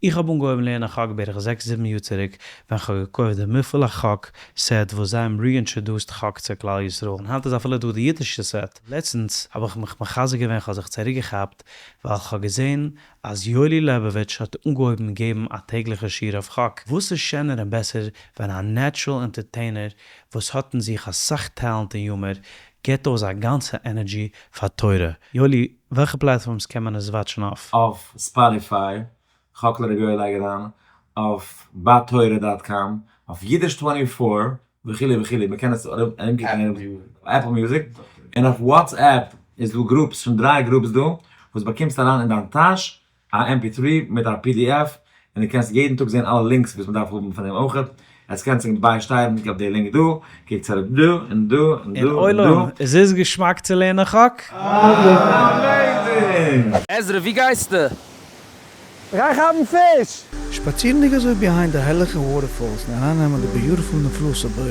איך האב אנגעהויבן לערנען חק בערך זעקס זיבן יאר צוריק ווען כ'האב געקויפט די מפעל החק set וואס זיי האבן reintroduced חק צו כלל ישראל און היינט איז אפילו דא די אידישע set. לעצטנס האב איך מיך מחזק געווען כ'האב זיך צוריקגעכאפט ווייל כ'האב געזען אז יואלי לעבאוויטש האט אנגעהויבן געבן א טעגליכע שיעור אויף חק, וואס איז שענער און בעסער ווען א natural entertainer וואס האט אין זיך אסאך טאלאנט און humor געבט אויס זיין גאנצע energy פאר תורה. יואלי, וועלכע platforms קען מען עס watch ן אויף? אויף Spotify, חק לר' יואל לייג אריין, אויף בתורה dot com, אויף אידיש twenty four, וכו' וכו', מען קען עס ארומקוקן אויף Apple Music, און אויף WhatsApp איז דא groups, שוין דריי groups דא, וואס באקומסט אריין אין דיין טאש א MP3 מיט א PDF, און דו קענסט יעדן טאג זען אלע links וואס מען דארף האבן פון דעם אויכעט, עטס קענטס זיך ביישטייערן אויף די link דא, קוקטס אראפ דא און דא און דא און און דא. עולם, איז עס געשמאק צו לערנען חק? Amazing! עזרא, ווי גייסטו? גיי כאפן פיש! שפאצירנדיג אזוי behind די הערליכע waterfalls און ארייננעמען די beautiful נפלאות הבורא,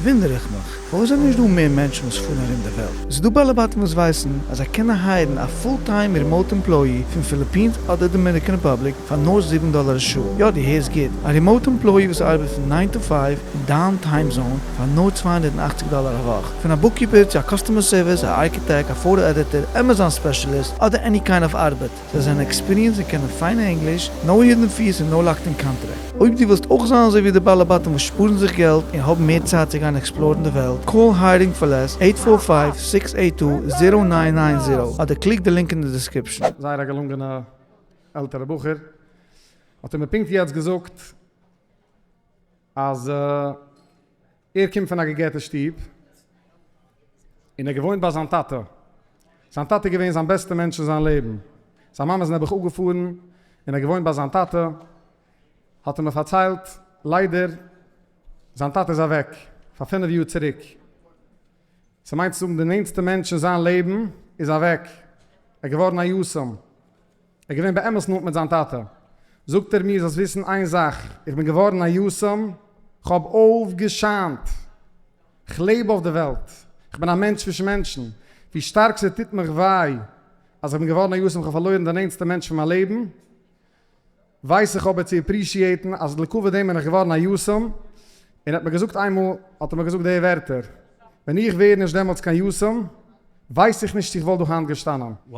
וואונדער איך מיך, פארוואס זענען נישט דא מער מענטשן וואס פארן ארום די וועלט? ס'איז דא בעלי בתים וואס ווייסן אז זיי קענען hire ן א full time remote employee פון פיליפינס אדער Dominican Republic פאר נאר זיבן דאלער א שעה, יא דו הערסט גוט, א remote employee וואס ארבעט פון nine to five אין דיין time zone פאר נאר 280 דאלער א וואך, פון א bookkeeper צו א customer service, א architect, א photo editor, Amazon specialist, אדער any kind of ארבעט. זיי זענען experienced און קענען פיינע ענגליש, no hidden fees און no locked in contract. אויב דו ווילסט אויך זיין אזוי ווי די בעלי בתים וואס שפארן זיך געלט און האבן מער צייט צו גיין explore ן די וועלט, call Hiring for Less eight four five six eight two zero nine nine zero אדער click די link אין די description. זייער א געלונגענע עלטערע בחור האט ער מיר פונקט יעצט געזאגט אז ער קומט פון א געגעטע שטוב, און ער האט געוואוינט ביי זיין טאטע. זיין טאטע איז געווען זיין בעסטע מענטש אין זיין לעבן. זיין מאמע איז נעבעך אפגעפארן, און ער האט געוואוינט ביי זיין טאטע. האט ער מיר פארציילט, ליידער, זיין טאטע איז אוועק פאר פינף יאר צוריק. ס'מיינט צו זאגן די נענטסטע מענטש אין זיין לעבן איז אוועק. ער איז געווארן א יתום. ער איז געווען באמת נאנט מיט זיין טאטע. זאגט ער מיר, זאלסט וויסן איין זאך, איך בין געווארן א יתום. כ'האב אויפגעשיינט! כ'לעב אויף די וועלט! כ'בין א מענטש צווישן מענטשן! ווי שטארק ס'טוט מיך וויי אז כ'בין געווארן א יתום, כ'האב פארלוירן די נענטסטע מענטש פון מיין לעבן, ווייס איך אבער צו appreciate ן אז לכבוד דעם בין איך געווארן א יתום, און ער האט מיר געזאגט איינמאל האט ער מיר געזאגט די ווערטער, ווען איך ווער נישט דעמאלטס קיין יתום, ווייס איך נישט צו איך וואלט דא היינט געשטאנען. Wow,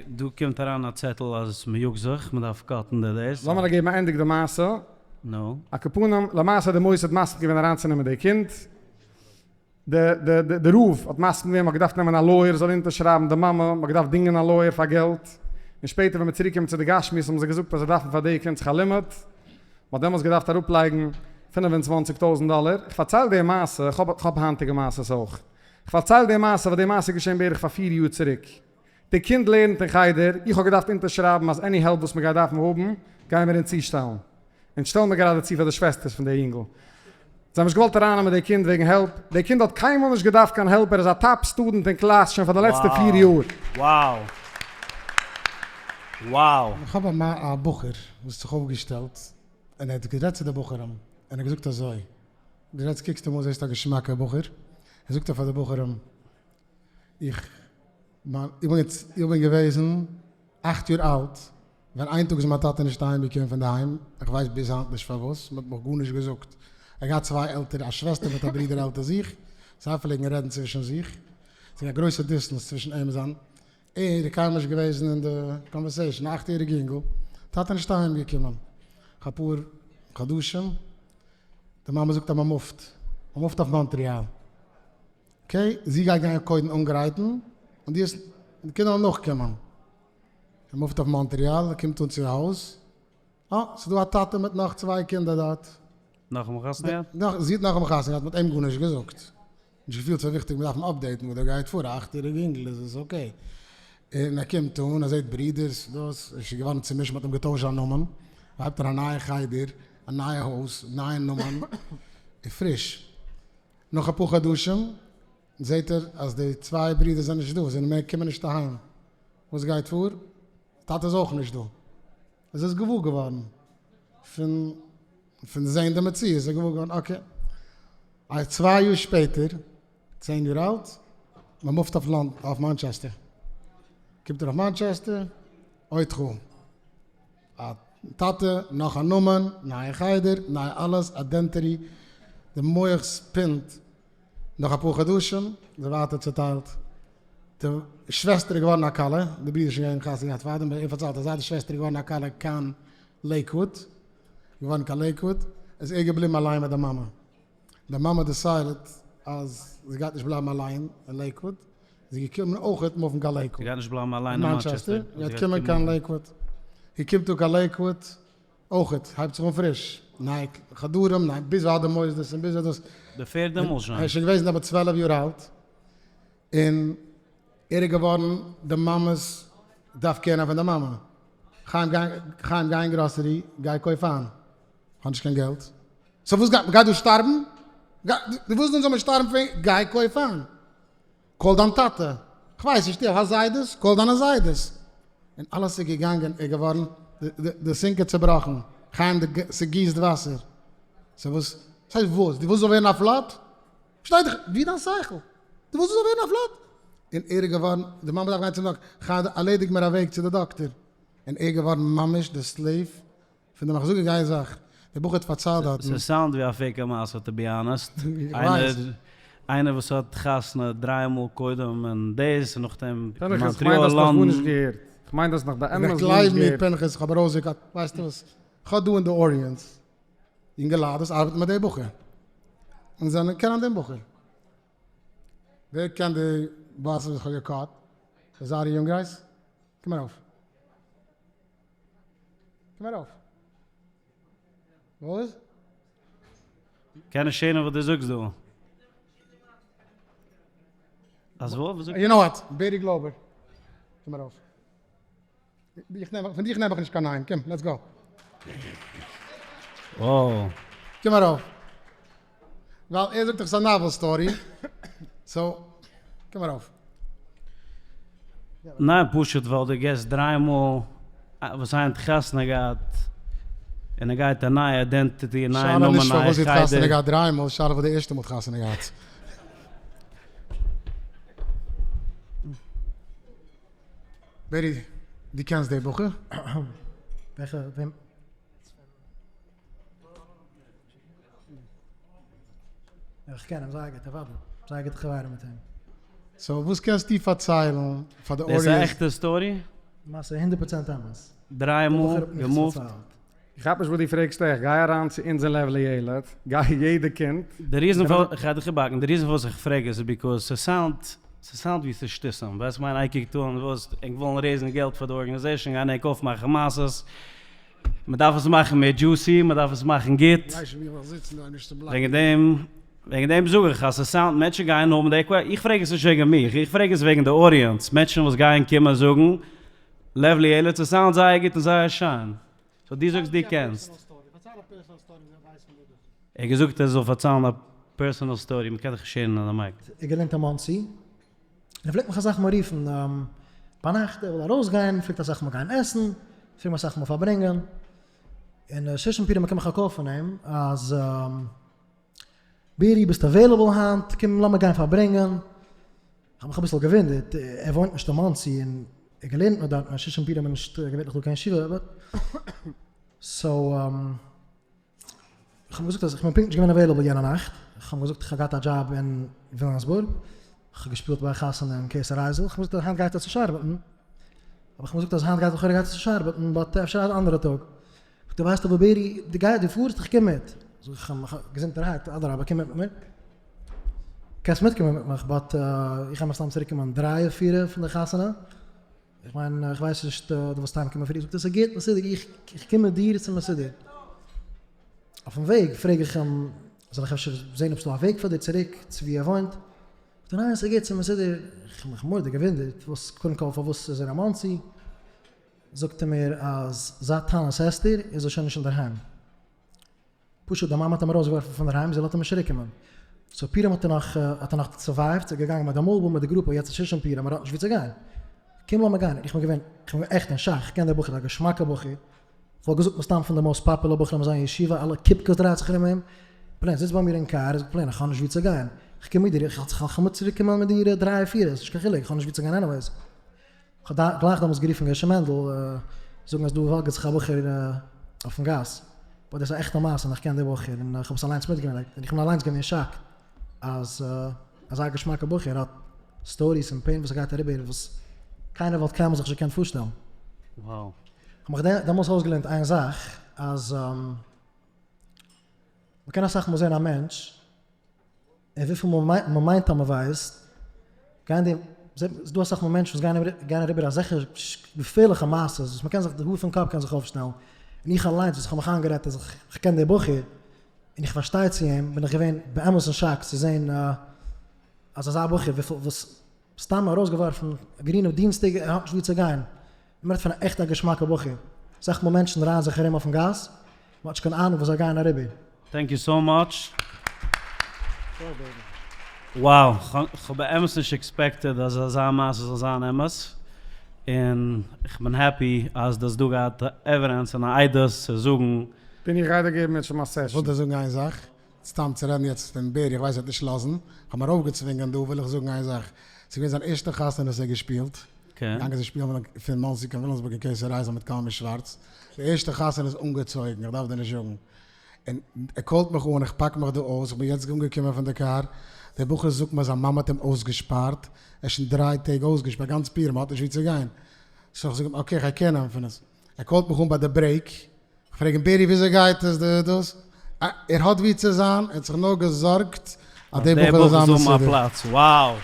דא קומט אריין א צעטל אז מ'יאגט זיך, מ'דארף cut ן די דאס. לאמיר געבן א ענדיג די מעשה. נו. על כל פנים, למעשה האט די מוסד מסכים געווען אריינצונעמען די קינד. די די די די רב האט מסכים געווען, מ'האט געדארפט נעמען א לויער זאל אונטערשרייבן די מאמע, מ'האט געדארפט דינגען א לויער פאר געלט, און שפעטער ווען מ'איז צוריק געקומען צו די גשמיות האבן זיי געזאגט אז זיי דארפן פאר די קינד שכר לימוד, מ'האט דעמאלטס געדארפט אראפלייגן 25,000 דאלער, איך פארצייל די מעשה, איך האב איך האב היינטיגע מעשות אויך, איך פארצייל די מעשה ווייל די מעשה איז געשען בערך פאר 4 יאר צוריק, די קינד לערנט אין חדר, איך האב געדארפט אונטערשרייבן אז any help וואס מ'גייט דארפן האבן, גייען מיר אונז צושטעלן. אונז שטעלן מיר גראדע צו פאר די שוועסטערס פון די יונגל. זיי האבן נישט געוואלט ארייננעמען די קינד וועגן help, די קינד האט קיינמאל נישט געדארפט קיין help, ער איז א top student אין קלאס שוין פאר די לעצטע 4 יאר. Wow! Wow! איך האב א בחור וואס האט זיך אויפגעשטעלט און ער האט גערעדט צו די בחורים און ער האט געזאגט אזוי, דו רעדסט קוקסט אים אן זעסט א געשמאקער בחור, זאגט ער פאר די בחורים, איך איך בין געוועזן 8 יאר אלט ווען איין טאג איז מיין טאטע נישט אהיים געקומען פון די היים, איך ווייס ביז היינט נישט פארוואס, מען האט מיך גארנישט געזאגט. ער האט געהאט צוויי עלטערע, א שוועסטער מיט א ברודער עלטער זיך, זיי פלעגן רעדן צווישן זיך, ס'איז געווען א גרויסע distance צווישן אים און זיין, ער איז קיינמאל נישט געוועזן אין די conversation, א 8 יעריג יונגל, טאטע נישט אהיים געקומען, נאך אפאר חדשים, די מאמע זאגט אז מען מופט, מען מופט אויף מאנטריאל. Okay, זי גייט גיין קודם אנגרייטן, און די די קינדער וועלן נאכקומען. ער מופט אויף מאנטריאל, ער קומט אן צו הויז, אה, ס'איז דא א טאטע מיט נאך צוויי קינדער דארט. נאכאמאל חתונה געהאט? נאך, זי האט נאכאמאל חתונה געהאט, מ'האט אים גארנישט געזאגט. נישט געפילט פאר וויכטיג, מ'דארף אים update ן וואס דא גייט פאר, א 8 יעריג אינגל איז עס okay. און ער קומט אן, ער זעט ברידערס, דאס, ער איז שוין געווארן צומישט, מ'האט אים געטוישט זיין נאמען, הייבט אן א נייע חדר, א נייע הויז, נייע נאמען, און פריש. נאך אפאר חדשים זעט ער אז די צוויי ברידער זענען נישט דא, זענען מער קומען נישט אהיים, וואס גייט פאר? טאטע איז אויך נישט דא. איז עס געוואר געווארן פון פון זען די מציאות איז ער געוואר געווארן okay. א צוויי יאר שפעטער, 10 יאר אלט, מען מופט אויף לאנד אויף מאנטשעסטער, קומט ער אויף מאנטשעסטער, אוי טחו. א טאטע, נאך א נאמען, נייע חדר, נייע אלעס, identity, די מח spin ט, נאך אפאר חדשים, זיי ווייטער צוטיילט, די שוועסטער איז געווארן א כלה, די ברודער איז שוין געווען חתונה געהאט פארדעם, אבער ער פארציילט אז זייט די שוועסטער איז געווארן א כלה קיין לעיקוואוד, געווארן קיין לעיקוואוד, איז ער געבליבן אליין מיט די מאמע. די מאמע decided אז זי גייט נישט בלייבן אליין אין לעיקוואוד, זי איז געקומען אויכעט מופן קיין לעיקוואוד. זי גייט נישט בלייבן אליין אין מאנטשעסטער. זי גייט קומען קיין לעיקוואוד. זי קומט אן קיין לעיקוואוד, אויכעט הייבט זיך אן פריש, נייע חדרים, נייע ביז ועד המוסדות און ביז דאס. די פערדע מאל שוין. ער איז שוין געוועזן אבער 12 יאר אלט, און ער איז געווארן די מאמע'ס דארף care נעמען פון די מאמע. חיים גיי, חיים גיי אין גראסערי, גיי קויף איין. כ'האב נישט קיין געלט. So וואס גייט, מ'גייט דא שטארבן? דו ווילסט אונז זאל מיר שטארבן פון, גיי קויף איין. call דיין טאטע. כ'ווייס נישט, דו האסט זיידעס? call דיינע זיידעס. און אלעס איז געגאנגען, איז געווארן, די sink איז צובראכן. חיים, די ס'גיסט וואסער. So וואס, וואס הייסט וואס? דו ווילסט זאל ווערן א flood? פארשטיי דיך, ווי דיין שכל? דו ווילסט זאל ווערן א flood? און ער איז געווארן, די מאמע דארף גיין צום דאקטער, חיים, ערלעדיג מיר א וועג צו די דאקטער. און ער איז געווארן ממש די slave פון די מחזור גיי זאך, דער בחור האט פארציילט דארטן. ס'sound ווי א fake ע מעשה to be honest, איינער וואס האט חתונה דריי מאל קודם און דאס און נאכדעם פנחס, כ'מיין דו האסט נאך גארנישט געהערט, כ'מיין דו האסט נאך באמת גארנישט געהערט. גלייב מיר פנחס, כ'האב ארויסגעקאט, ווייסטו וואס, כ'האב דא אין די audience יונגעלייט וואס ארבעטן מיט די בחור, און זענען קענען דעם בחור. ווער קען די וואסער וואס כ'האב געקאט? זארי יונגרייז? קום ארויף. קום ארויף. וואס? קען נישט הערן וואס דו זאגסט דא. אז וואס? וואס זאגסטו? You know what? בערי גלויבער. קום ארויף. איך נעם, פון דיך נעם איך נישט קיין ניין. קום, let's go. Wow. קום ארויף. ווייל ער זאגט דאך ס'איז א novel story. So, קום ארויף. ניין, פשוט ווייל דו געסט דריי מאל וואס איינער האט חתונה געהאט. און ער גייט א נייע identity, א נייע שאלה נאמען, נישט נייע פארוואס זי האט חתונה חדר. געהאט דריי מאל, שאלה פארוואס די ערשטע מאל האט חתונה געהאט. בערי, דו קענסט די בחור? וועלכע? וועם? איך קען אים זייער גוט, אוודאי. זייער גוטע חברים מיט אים. so וואס קענסטו פארציילן פאר די דאס איז א audience? עכטע story? למעשה הונדערט פראצענט אמת. דריי דער מאל בחור האט מיך עס געמופט. פארציילט. איך כאפ נישט וואס דו פרעגסט איך גיי אריין צו אונזער לבלי ילד, גיי יעדע קינד. די reason פאר, איך גיי דיך איבערהאקן, די reason פארוואס איך פרעג עס איז because ס' sound, ס' sound ווי ס'איז שטותים, ווייסט כ'מיין איי קוקט אן וואס, ענק ווילן raise ן געלט פאר די organization גייען ענק אויפמאכן מעשות, מ'דארף עס מאכן מער juicy, מ'דארף עס מאכן גוט. וועגן דעם, וועגן דעם זאג איך אז ס' sound מענטשן גייען האבן די que, איך פרעג עס נישט וועגן מיך, איך פרעג עס וועגן די audience, מענטשן וואס גייען קומען זאגן, לבלי ילד, ס' sound זייער גוט און זייער שיין. so דו זאגסט דו קענסט. ער האט געזאגט ער זאל פארציילן א personal story, מ'קען דאך נישט share ן אן די mic. ער געלערנט אין מאנסי, און ער פלעגט מיך אסאך מאל רופן ביינאכט, ער וויל ארויסגיין, פלעגט אסאך מאל גיין עסן, פלעגט מיר אסאך מאל פארברענגען, און שושן פורים באקום איך א call פון אים אז בערי ביסט available היינט, קום לאמיר גיין פארברענגען, איך האב מיך אביסל געוואונדערט, ער וואוינט נישט אין מאנסי און ער געלערנט נאר דארט, און שושן פורים איז נישט געווענליך דא קיין ישיבה, but so איך האב אים געזאגט אז איך בין פונקט נישט געווען available יענע נאכט, איך האב אים געזאגט איך האב געהאט א דזשאב אין וויליאמסבורג, איך האב געשפילט ביי א חתונה אין קיסר אייזל, איך האב געזאגט אז היינט גייט ער נישט ארבעטן, האב איך אים געזאגט אז היינט גייט לכאורה גייט ער נישט ארבעטן, but אפשר א אנדערע טאג. זאגט ער ווייסטו וואס בערי, דו גייסט דו פארסט איך קום מיט, זאג איך אים געזונטערהייט אדרבה קום מיט מיט מיר, קענסט מיטקומען מיט מיך but איך גיי מסתם צוריק קומען דרייע פירע פון די חתונה, איך מיין איך ווייס נישט דו ווילסט אהיים קומען פרי, זאגט ער ס'איז גוט מסודר איך איך קום מיט דיר ס'איז מסודר. אויפן וועג פרעג איך אים זאל איך אפשר זען אויב ס'דא א וועג פאר דיר צוריק צו ווי ער וואוינט, זאגט ער ניין ס'איז גוט ס'איז מסודר, איך האב מיך מורא'דיג געוואונדערט וואס קודם כל פארוואס איז ער אין מאנסי, זאגט ער מיר אז זייט תענית אסתר איז ער שוין נישט אינדערהיים. פשוט די מאמע האט אים ארויסגעווארפן פון דערהיים זי לאזט אים נישט צוריקקומען. so פורים האט ער נאך האט ער נאך survive ט, איז געגאנגען מיט די מלבן מיט די גרופע יעצט איז שושן פורים ער האט נישט וואו צו גיין. קום לאמיר גיין. איך בין געווען איך בין געווען עכט אין שאק, איך קען דער בחור א געשמאקע בחור, איך וואלט געזאגט מסתם פון די most popular בחורים אין זיין ישיבה, אלע קיפקעס דרייט זיך ארום אים. plain זיצט ביי מיר אין קאר, ער זאגט plain איך האב נישט וואו צו גיין, איך קום מיט דיר, איך איך מוז צוריקקומען מיט דיר דריי פיר, עס איז נישט קיין חילוק, איך האב נישט וואו צו גיין anyways. כ'האב גלייך דעמאלטס גערופן גערשי מענדל זאגן אז דא וואלגערט זיך א בחור אויפן גאס, but דאס איז א עכטע מעשה און איך קען די בחור און איך האב עס אליינס מיטגעמאכט און איך בין אליינס געווען shocked אז אזא געשמאקע בחור האט stories און pain וואס ער גייט אריבער וואס קיינער וואלט קיינמאל זיך נישט געקענט פארשטעלן. Wow. כ'האב מיך דעמאלטס אויסגעלערנט איין זאך אז מ'קען אסאך מאל זען א מענטש און וויפיל מען מיינט אז מען ווייסט, גייען די, ס'איז דא אסאך מאל מענטשן וואס גייען גייען אריבער אזעלכע געפערליכע מעשות וואס מען קען זיך, די האר פון קאפ קען זיך אויפשטעלן, און איך אליינס וואס איך האב מיך איינגערעדט אז איך קען די בחור, און איך פארשטיי צו אים, בין איך געווען באמת אין שאק צו זען אז אזא בחור וויפיל וואס סתם ארויסגעווארפן גרינע דינסטאג ער האט נישט וואו צו גיין, מען רעדט פון א עכט א געשמאקע בחור, אסאך מאל מענטשן דרייען זיך ארום אויפן גאס, מען האט נישט קיין אהנונג וואס זיי גייען אריבער. Thank you so much. Wow, כ'האב באמת נישט expected אז אזא מעשה זאל זיין אמת, און כ'בין happy אז דו האסט דא געהאט evidence און א עדות צו זאגן. פיני איך גיי דיר געבן יעצט שוין מיין session. כ'וויל דיר זאגן איין זאך, סתם צו רעדן יעצט פון בערי, איך ווייס ער וועט נישט לאזן, כ'האב אים ארויפגעצווינגען דא, וויל איך זאגן איין זאך, ס'איז געווען זיין ערשטע חתונה וואס ער האט געשפילט, געגאנגען זיי שפילן פון מאנסי קיין וויליאמסבורג אין קיסר רייזען מיט קלמי שווארץ, די ערשטע חתונה איז אנגעצויגן, איך דארף דיר נישט זאגן, און ער call ט מיך אן, איך פאק מיך דא אויס, איך בין יעצט אנגעקומען פון די קאר, דער בחור זאגט מיר זיין מאמע האט אים אויסגעשפארט, ער איז שוין דריי טעג אויסגעשפארט, גאנץ פורים, ער האט נישט וואו צו גיין, so איך זאג אים okay איך קען אים פון עס, ער call ט מיך אן ביי די break, איך פרעג אים בערי וויאזוי גייט עס די דאס, ער האט ווי צו זיין, ער האט זיך נאר געזארגט אז די בחור זאל זיין מסודר. פלאץ, wow!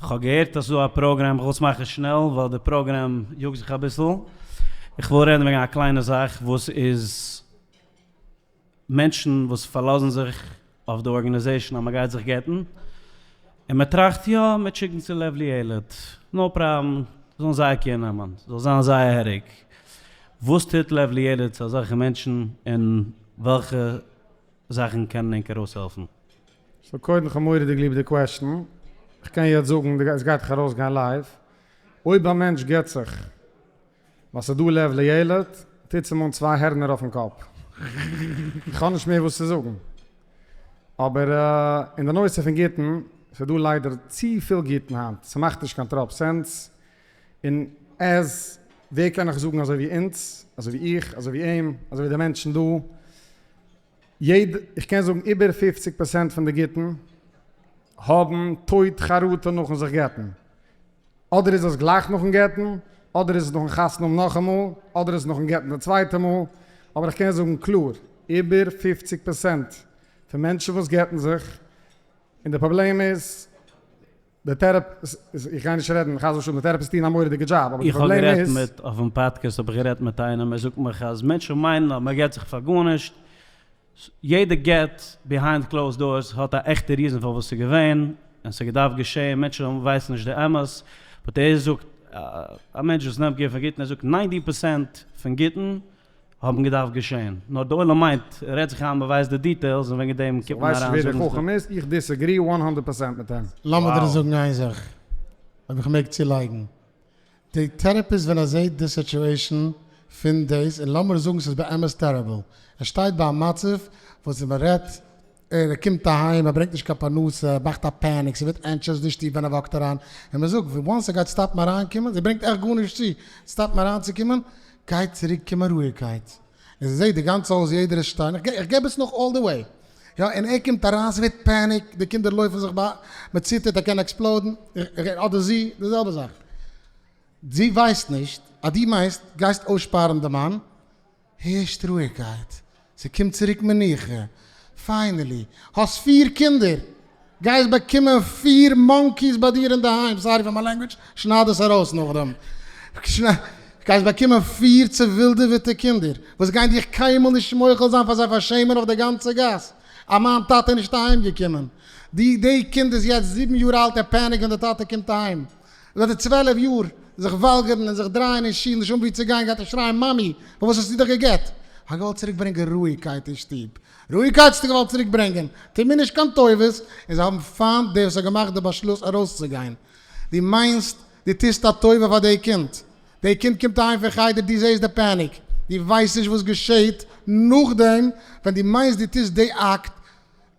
כ'האב געהערט אז ס'דא א פראגרעם, כ'וויל עס מאכן שנעל ווייל די פראגרעם יאגט זיך אביסל, איך וויל רעדן וועגן א קליינע זאך וואס איז מענטשן וואס פארלאזן זיך אויף די organization אז מ'גייט זיך גט'ן, און מ'טראכט יא מ'וועט שיקן צו לבלי ילד, no problem, זאלן זיי care נעמען, זאל זיין זייער headache. וואס טוט לבלי ילד צו אזעלכע מענטשן און וועלכע זאכן קענען ענק ארויסהעלפן? so קודם כ'האב מורא'דיג ליב די question, כ'קען יעצט זאגן, עס גייט דאך ארויסגיין live, אויב א מענטש גט זיך. ווייל ס'איז דא לב לילד, טוטס אים אן צוויי הערנער אויפן קאפ. איך האב נישט מער וואס צו זאגן. אבער אין די נושא פון גיטין, ס'איז דא ליידער צופיל גיטין היינט, ס'מאכט נישט קיין טראפ sense, און אז ווער קען נאך זאגן אזוי ווי אונז, אזוי ווי איך, אזוי ווי אים, אזוי ווי די מענטשן דא, יעדע, איך קען זאגן איבער פופציג פערסענט פון די גיטין האבן טויט חרטה נאכן זיך גט'ן. אדער איז עס גלייך נאכן גט'ן, אדער איז עס נאכן חתונה האבן נאכאמאל, אדער איז עס נאכן גט'ן די צווייטע מאל, אבער איך קען זאגן קלאר, איבער פופציג פערסענט פון מענטשן וואס גט'ן זיך, און די פראבלעם איז, די therapist, איך גיי נישט רעדן חס ושלום, די therapist טוען א מורא'דיגע דזשאב, אבער די איך האב פראבלעם גערעדט איז. מיט, אויפן פאדקעסט האב איך גערעדט מיט איינעם, ער זאגט מיך אז מענטשן מיינען אז מען גט זיך פאר גארנישט, יעדע גט behind closed doors האט א עכטע reason פארוואס ס'איז געווען, און ס'האט געדארפט געשען, מענטשן ווייסן נישט די אמת, but ער זאגט, א מענטש וואס נעמט care פון גיטין, ער זאגט ninety percent פון גיטין האבן געדארפט געשען, נאר די עולם מיינט, רעדט זיך איין מ'ווייסט די details און וועגן דעם קומט מען כ'ווייס אריין נישט ווער זאגן דער חכם איז, איך disagree one hundred percent מיט אים. לאמיר דיר זאגן איין זאך, אויב איך מעג צולייגן. די therapist ווען ער זעהט די situation פון דאס, און לאמיר זאגן ס'איז באמת terrible, ער שטייט ביי א מצב וואס מען רעדט, ער קומט אהיים ער ברענגט נישט קיין פרנסה, ער מאכט א panic, ס'ווערט anxious די שטוב ווען ער walk ט אריין, און מען זאגט once ער גייט stop ן אריינקומען, זי ברענגט עכט גארנישט צו, stop ן אריינצוקומען, גייט צוריק קומען רואיגקייט, און זי זעהט די גאנצע הויז יעדער איז שטיין, איך געב עס נאך all the way, יא, און ער קומט אריין ס'ווערט panic, די קינדער לויפן זיך ביי, מ'ציטערט ער קען explode ן, אדער זי, די זעלבע זאך. זי ווייסט נישט אז דו מיינסט גייסט אויסשפארן די מאן, הערשט רואיגקייט, ס'קומט צוריק מנוחה, finally, האסט פיר קינדער, גייסט באקומען פיר monkeys ביי דיר אינדערהיים, sorry פאר מיין language, שנייד עס ארויס נאכדעם, גייסט באקומען פיר צעווילדעוועטע קינדער וואס גייען דיך קיינמאל נישט מוחל זיין פאר זיי פארשעמען אויף די גאנצע גאס אז מיין טאטע איז נישט אהיים געקומען, די די קינד איז יעצט זיבן יאר אלט ער panic ט ווען די טאטע קומט אהיים, וועט ער 12 יאר זיך וואלגערן און זיך דרייען אין שול נישט האבן וואו צו גיין גייט ער שרייען מאמי פארוואס האסטו דיך גע'גט? כ'האב געוואלט צוריק ברענגען רואיגקייט אין שטוב, רואיגקייט האסטו געוואלט צוריק ברענגען, טו מיר נישט קיין טובות, און זיי האבן פיינט דער וואס האט געמאכט די באשלוס ארויסצוגיין, דו מיינסט דו טוסט א טובה פאר די קינד, די קינד קומט אהיים פון חדר דו זעסט די panic, דו ווייסט נישט וואס געשעט נאכדעם ווען דו מיינסט דו טוסט די אקט,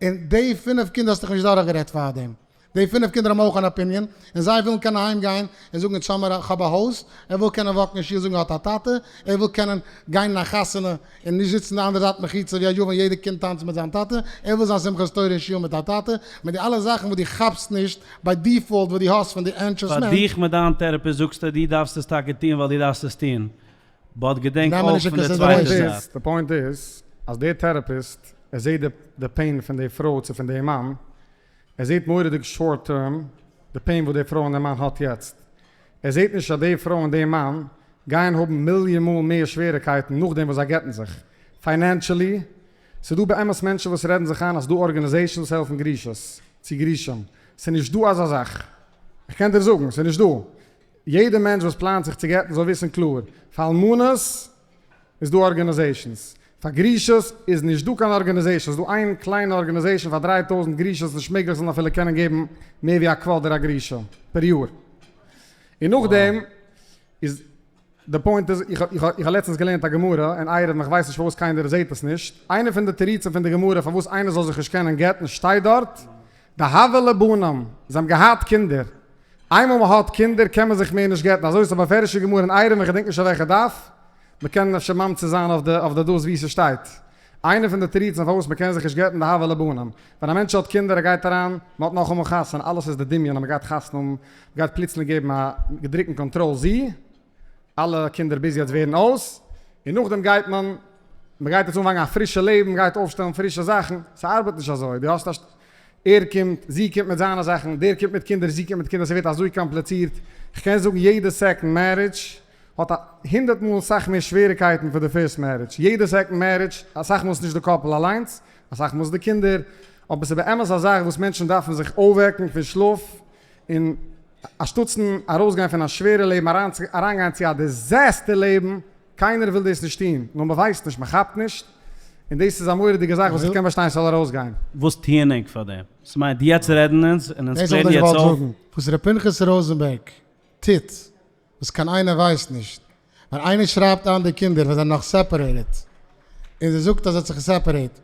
און די פינף קינדער האסט דיך נישט דורכגערעדט פארדעם, די פינף קינדער האבן אויך אן opinion, און זיי ווילן קענען אהיים גיין און זאגן אונז האמער א כ'האב א הויז, ער וויל קענען walk ן אין שול זאגן ער האט א טאטע, ער וויל קענען גיין אין א חתונה און נישט זיצן די אנדערע זייט מחיצה ווי א יוון יעדע קינד טאנצט מיט זיין טאטע, ער וויל זיין שמחת תורה אין שול מיט א טאטע, מיט די אלע זאכן וואס דו כאפסט נישט by default וואס דו האסט פון די anxious פאר מענטש. דיך מיט דיין therapist זאגסטו דו דארפסט עס טאקע טון ווייל דו דארפסט עס טון, but געדענק נעמען אויך נישט אין פון די צווייטע consideration. זייט. די point איז אז דער therapist ער זעט די pain פון די פרוי צו פון די מאן, ער זעט מורא'דיג short term די pain וואס די פרוי און די מאן האט יעצט, ער זעט נישט אז די פרוי און די מאן גייען האבן מיליאן מאל מער שוועריקייטן נאכדעם וואס זיי גט'ן זיך, financially, ס'דא באמת מענטשן וואס רעדן זיך איין אז ס'דא organizations וואס העלפן גרושות צו גרושים, ס'נישט דא אזא זאך, איך קען דיר זאגן, ס'נישט דא, יעדע מענטש וואס פלאנט זיך צו גט'ן זאל וויסן קלאר, פאר אלמנות איז דא organizations, פאר גרושות איז נישט דא קיין organization, ס'איז דא איין קליינע organization פאר 3000 גרושות, נישט מעגליך זאלן אפילו קענען געבן מער ווי א quarter א גרושה פער יאר. און נאכדעם איז די point איז, איך איך האב לעצטנס געלערנט א גמרא אין עירובין, איך ווייס נישט פארוואס קיינער זעט עס נישט, איינע פון די תירוצים פון די גמרא פארוואס איינער זאל זיך נישט קענען גט'ן שטייט דארט, דהוו ליה בנים, זיי האבן געהאט קינדער, איינמאל מען האט קינדער קען מען זיך מער נישט גט'ן, אזוי איז א בפירוש'ע גמרא אין עירובין, איך געדענק נישט אויף וועלכע דף, מען קען אפשר ממציא זיין אויף די אויף די דאס וואו ס'שטייט. איינע פון די תירוצים פארוואס מען קען זיך נישט גט'ן דהוו ליה בנים, ווען א מענטש האט קינדער ער גייט אריין, מען האט נאכאמאל חתונה, אלעס איז די דמיון אז מען גייט חתונה האבן, מען גייט פלוצלינג געבן א געדרוקן control Z, אלע קינדער ביז יעצט ווערן אויס, און נאכדעם גייט מען, מען גייט יעצט אנפאנגען א פרישע לעבן, מען גייט אויפשטעלן פרישע זאכן, ס'ארבעט נישט אזוי, דו האסט א, ער קומט, זי קומט מיט זיינע זאכן, דער קומט מיט קינדער, זי קומט מיט קינדער, ס'ווערט אזוי קאמפליצירט, כ'קען זאגן יעדע second marriage האט א הונדערט מאל סאך מער שוועריקייטן פון די first marriage, יעדע second marriage, אסאך מאל איז נישט די couple אליינס, אסאך מאל איז די קינדער, אבער ס'איז באמת א זאך וואס מענטשן דארפן זיך אויפוועקן פון שלאף, און אנשטאטסן ארויסגיין פון א שווערע לעבן אריינגיין צו א disaster לעבן, קיינער וויל דאס נישט טון, נאר מ'ווייסט נישט, מ'כאפט נישט, און דאס איז א מורא'דיגע זאך וואס איך קען באשטיין ס'זאל ארויסגיין. וואס טוען ענק פאר דעם? ס'מיינט יעצט רעדן אונז און אונז דאס האב קלערן איך יעצט געוואלט אויף. זאגן, וואס ר' פנחס ראזענבערג טוט וואס קיין איינער ווייסט נישט. ווען איינער שרייבט איין די קינדער ווען זיי זענען נאך separated, און זי זאגט אז זי האט זיך גע separate,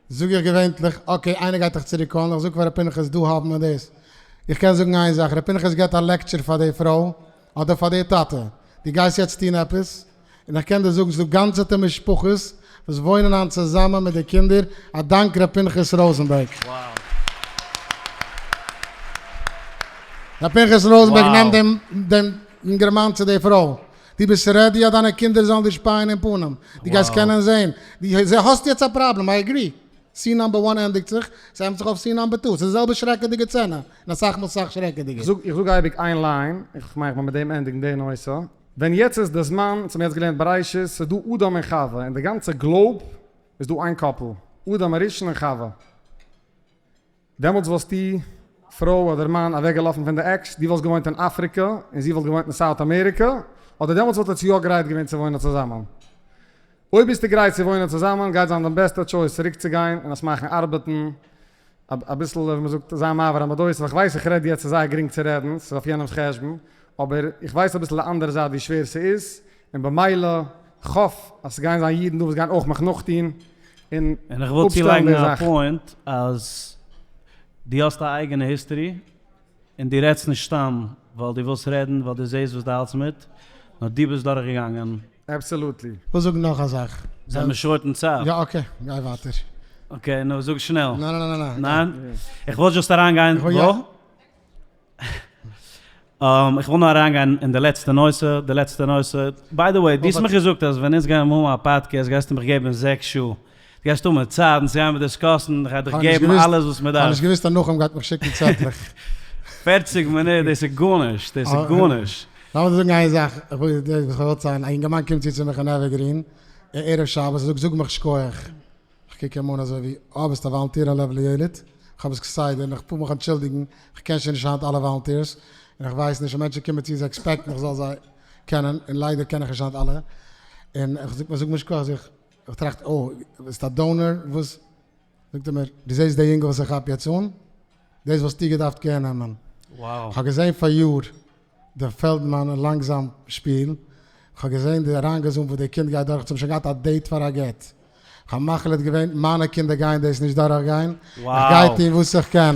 זאג איך געווענטליך, okay, איינער גייט דיך צוריק call ן, איך זאג פאר ר' פנחס דא האבן מיר דאס. איך קען זאגן איין זאך, ר' פנחס געבט א lecture פאר די פרוי, אדער פאר די טאטע, דו גייסט יעצט טון עפעס, און איך קען דיר זאגן ס'דא גאנצעטע משפחות וואס וואוינען היינט צוזאמען מיט די קינדער א דאנק ר' פנחס ראזענבערג. ר' פנחס ראזענבערג נעמט דעם דעם אינגערמאן צו די פרוי, דו ביסט ready אז דיינע קינדער זאלן דיר שפייען אין פנים, דו גייסט קענען זען, דו האסט יעצט א פראבלעם, I agree, scene number one ענדיגט זיך, ס'עפנט זיך אויף scene number two, ס'איז די זעלבע שרעקעדיגע סצענע, און אסאך מאל סאך שרעקעדיגער. איך זאג אייביג איין line, איך מיין איך וועל מיט דעם ענדיגן די נושא. ווען יעצט איז די זמן, אונז האבן יעצט געלערנט בראשית, ס'איז דא אדם און חווה, אין די גאנצע globe איז דא איין couple, אדם הראשון און חווה. דעמאלטס וואלסטו, פרוי אדער מאן, אוועקגעלאפן פון די עקס, דו וואלסט געוואוינט אין אפריקע און זי וואלט געוואוינט אין South America, אדער דעמאלטס וואלט עטס יא גרייט געווען צו וואוינען צוזאמען? אויב ביסטו גרייט צו וואוינען צוזאמען, גייט זיין דיין בעסטע choice צוריקצוגיין און עס מאכן ארבעטן, אביסל ווי מ'זאגט זיין מעביר המדות, איך ווייס איך רעד יעצט ס'איז זייער גרינג צו רעדן, ס'איז אויף יענעמ'ס חשבון, אבער איך ווייס אביסל די אנדערע זייט ווי שווער ס'איז, און במילא כ'האף אז ס'גייען זיין אידן דא וואס גייען אויך מיך נאכטון און און איך וויל אפשטעלן צולייגן די א זאך. point אז דו האסט א אייגענע history און דו רעדסט נישט סתם ווייל דו ווילסט רעדן ווייל דו זעסט וואס דו האלטסט מיט, נאר דו ביסט דורכגעגאנגען. Absolutely. כ'וויל זאגן נאך א זאך. זעמיר short אין צייט. יא okay, גיי ווייטער. Okay, נו זאג שנעל. ניין ניין ניין. ניין? איך וויל just אריינגיין. איך וויל יא. איך וויל נאר אריינגיין אין די לעצטע נושא, די לעצטע נושא. By the way, דו האסט מיך געזאגט אז ווען אונז גייען האבן א פאדקעסט גייסטו מיך געבן 6 שעה. דו גייסט האבן צייט אונז צו גיין discuss ן, איך גיי דיך געבן אלעס וואס מען דארף. כ'האב נישט געוואוסט אז נחום גייט מיך שיקן צעטלעך. 40 מינוט, דאס איז גארנישט, דאס איז גארנישט. לאמיר דיר זאגן איין זאך, איך וויל דיר זאגן, א אינגערמאן קומט צו צו מיך אין Evergreen, ערב שבת, ער זאגט זאג מיך שכוח. איך קוק אים אן אזוי ווי, אה ביסט א volunteer אין לב לילד? איך האב עס כסדר און איך פרוב מיך אנטשולדיגן, איך קען שוין נישט היינט אלע volunteers, און איך ווייס נישט, און מענטשן קומען צו זיי expect ן איך זאל זיי קענען, און ליידער קען איך נישט היינט אלע, און איך זאג זאג מיר שכוח, זאג איך, איך טראכט אה, ביסט א donor, וואס? זאגט ער מיר, דו זעסט די יונגל וואס איך כאפ יעצט אן? דאס וואלסטו געדארפט care נעמען. Wow. כ'האב געזען פאריאר די פעלדמאן און לאנגזאם שפיל, כ'האב געזען די אריינגעזומט וואס די קינד גייט דורך, זיי האבן שוין געהאט א date פאר א גט, כ'האב מחליט געווען מיינע קינדער גייען דאס נישט דורכגיין, איך גיי טון וואס איך קען.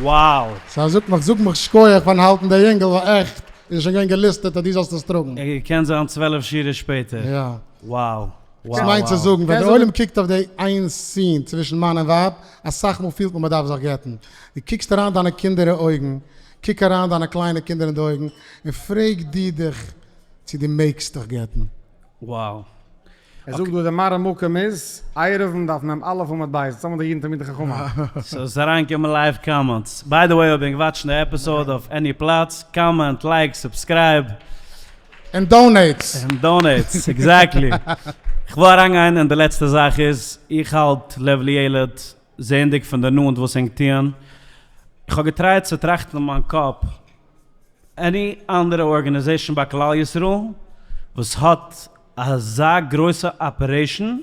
Wow. So זאגט מיך, זאג מיך שכוח פארן האלטן די יונגל, ווייל עכט איז ער שוין געווען געליסטעט אז דו זאלסט עס טראגן. ער געקענט זיין 12 שורות שפעטער. יא. Wow. וואס מיינט צו זאגן, ווען דער עולם קוקט אויף די איין scene צווישן מאן און ווייב, אסאך מאל פילט מען מען דארף זיך גט'ן. דו קוקסט אריין דיינע קינדער אין אויגן, קוק אריין דיינע קליינע קינדער אין די אויגן, און פרעג דו דיך צו דו מעגסט דיך גט'ן. Wow. ער זאגט דא די מראה מקום איז, עירובין דף מ"א עמוד ב', יעצט האבן די אידן תלמידי חכמים. So ס'איז אריינגעקומען live comments. By the way אויב ענק watch ן די episode אויף any פלאץ, comment, like, subscribe. און donates. און donates, exactly. כ'וויל אריינגיין אין די לעצטע זאך איז, איך האלט לב לילד, זעענדיג פון די נאנט וואס ענק טוען, איך האב געטרייט צו טראכטן אין מיין קאפ, any אנדערע organization ביי כלל ישראל וואס האט אזא גרויסע operation,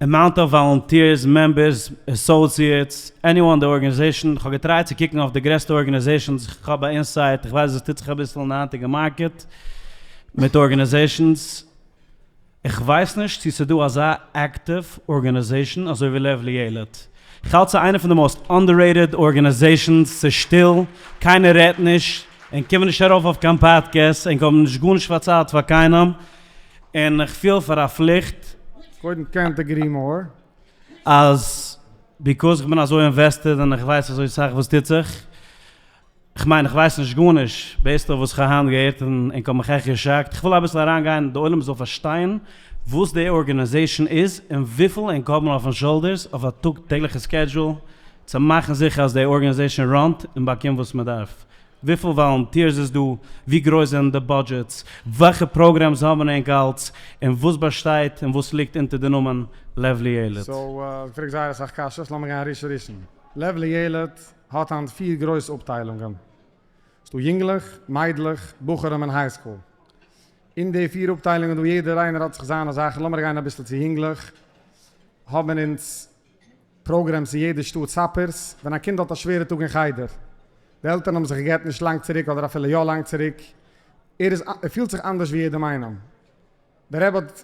amount of volunteers, members, associates, anyone די organization, איך האב געטרייט צו קוקן אויף די גרעסטע organizations, איך האב א insight, איך ווייס וואס טוט זיך אביסל אין די היינטיגע market מיט organizations, איך ווייס נישט צו ס'דא אזא active organization אזוי ווי לב לילד. איך האלט ס'איז איינע פון די most underrated organizations, ס'איז שטיל, קיינער רעדט נישט, און קומען נישט ארויף אויף קיין פאדקעסט, און האבן נישט גארנישט פארציילט פאר קיינעם, און איך פיל פאר א פליכט. קודם קענט agree more. אז because איך בין אזוי invested און איך ווייס אזוי סאך וואס טוט זיך, כ'מיין איך ווייס נישט גארנישט based אויף וואס כ'האב היינט געהערט און כ'האב מיך עכט געשאקט, כ'וויל אביסל אריינגיין די עולם זאל פארשטיין וואס די organization איז און וויפיל ענק האבן אויפן shoulders אויף א טאג טעגליכע schedule צו מאכן זיכער אז די organization run ט און באקומט וואס מ'דארף. וויפיל volunteers איז דא, ווי גרויס זענען די budgets, וועלכע programs האבן ענק אלץ, און וואס באשטייט און וואס ליגט אונטער די נאמען לב לילד. So, פרעגסט זייער אסאך קשיות, לאמיר גיין ראשון ראשון. לב לילד האט היינט פיר גרויסע אפטיילונגען. ס'דא יונגלעך, מיידלעך, בחורים און high school. אין די פיר אפטיילונגען דא יעדער איינער האט זיך זיינע זאכן, לאמיר גיין אביסל צו יונגלעך, האבן אונז programs אין יעדע שטאט suppers, ווען א קינד האט א שווערע טאג אין חדר, די עלטערן האבן זיך געגט נישט לאנג צוריק אדער אפילו יא לאנג צוריק. ער איז ער פילט זיך אנדערש ווי יעדעם איינעם. דער רבי האט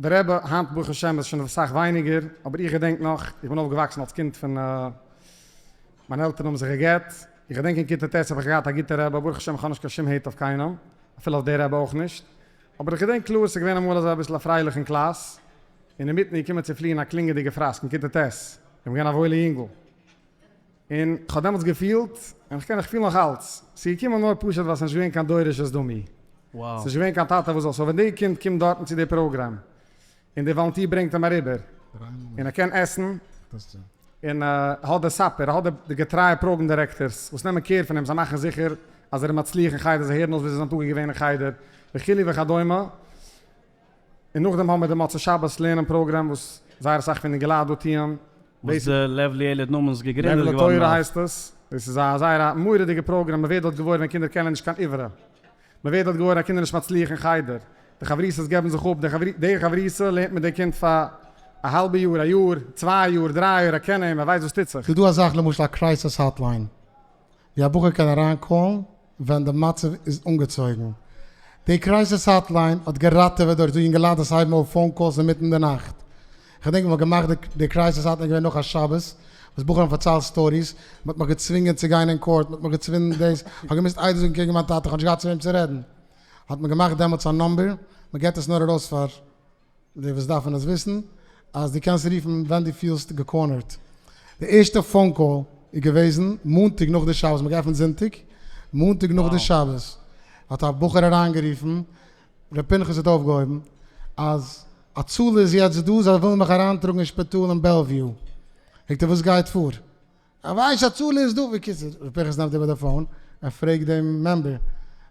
דער רבי, היינט ברוך השם איז שוין אסאך ווייניגער, אבער איך געדענק נאך, איך בין אויפגעוואקסן אלס קינד פון מיינע עלטערן האבן זיך גע'גט, איך געדענק אין כיתה ט' האב איך געהאט א גוטע רבי, ברוך השם איך האב נישט קיין שום hate אויף קיינעם, אפילו אויף דער רבי אויך נישט, אבער איך געדענק קלאר ס'איז געווען אמאל אזוי אביסל א פרייליך אין קלאס, און אינמיטן איז געקומען צו פליען א קלינגעדיגע פראסק אין כיתה ט', איך בין געווען א וואוילע יונגל, און כ'האב דעמאלטס געפילט, און כ'קען איך פיל נאך אלץ, ס'איז געקומען נאר פשוט ווייל ס'איז נישט געווען קיין דורש את דמי. ס'איז נישט געווען קיין טאטע וואס זאל, סאו ווען די קינד קומט דארטן צו די פראגראם, און די volunteer ברענגט אים אריבער, און ער קען עסן, און ער האט די support, ער האט די געטרייע program directors וואס נעמען care פון אים, זיי מאכן זיכער אז ער איז מצליח אין חדר, זיי הערן אויס וויאזוי זיין טאג איז געווען אין חדר, וכו' וכדומה. און נאכדעם האבן מיר די מוצאי שבת לערנען פראגראם וואס זייער אסאך פון די אינגעלייט דא טוען. וואס די לב לילד נאמען איז געגרינדעט לב געווארן לתורה אויף. הייסט עס. דאס איז א זייער א מורא'דיגע פראגראם, מען ווערט דארט געוואויר ווען קינדער קענען נישט קיין עברי. מען ווערט דארט געוואויר אז קינדער נישט מצליח אין חדר. די חברותות געבן זיך אפ, די חברותא לערנט מיט די קינד פאר א האלבע יאר, א יאר, צוויי יאר, דריי יאר, ער קען אים, ער ווייסט וואס טוט זיך. ס'איז דא א זאך למשל א crisis hotline. ווי א בחור קען אריין call ן ווען די מצב איז אנגעצויגן. די crisis hotline האט געראטעוועט דורך דא יונגעלייט וואס הייבן אויף phone calls אינמיטן די נאכט. כ'געדענק ווען מ'האט געמאכט די crisis hotline געווען נאך א שבת וואס בחורים האבן פארציילט stories, מ'האט מיך געצווינגען צו גיין אין court, מ'האט מיך געצווינגען דאס, כ'האב געמוזט עדות זאגן קעגן מיין טאטע, כ'האב נישט געהאט צו וועם צו רעדן. האט מען געמאכט דעמאלטס א number, מ'געט עס נאר ארויס פאר די וואס דארפן עס וויסן, אז דו קענסט רופן ווען דו פילסט גע corner ט. די ערשטע phone call איז געוועזן מאנטאג נאך די שבת, מ'האט געעפנט זונטאג, מאנטאג נאך די שבת האט א בחור אריינגערופן, ר' פנחס האט אויפגעהויבן, אז הצלה איז יעצט דא, זיי ווילן מיך אריינטראגן אין שפיטאל אין בעלוויו. פרעגט ער וואס גייט פאר? איך ווייס הצלה איז דא. בקיצור, ר' פנחס נעמט איבער די phone, ער פרעגט דעם member,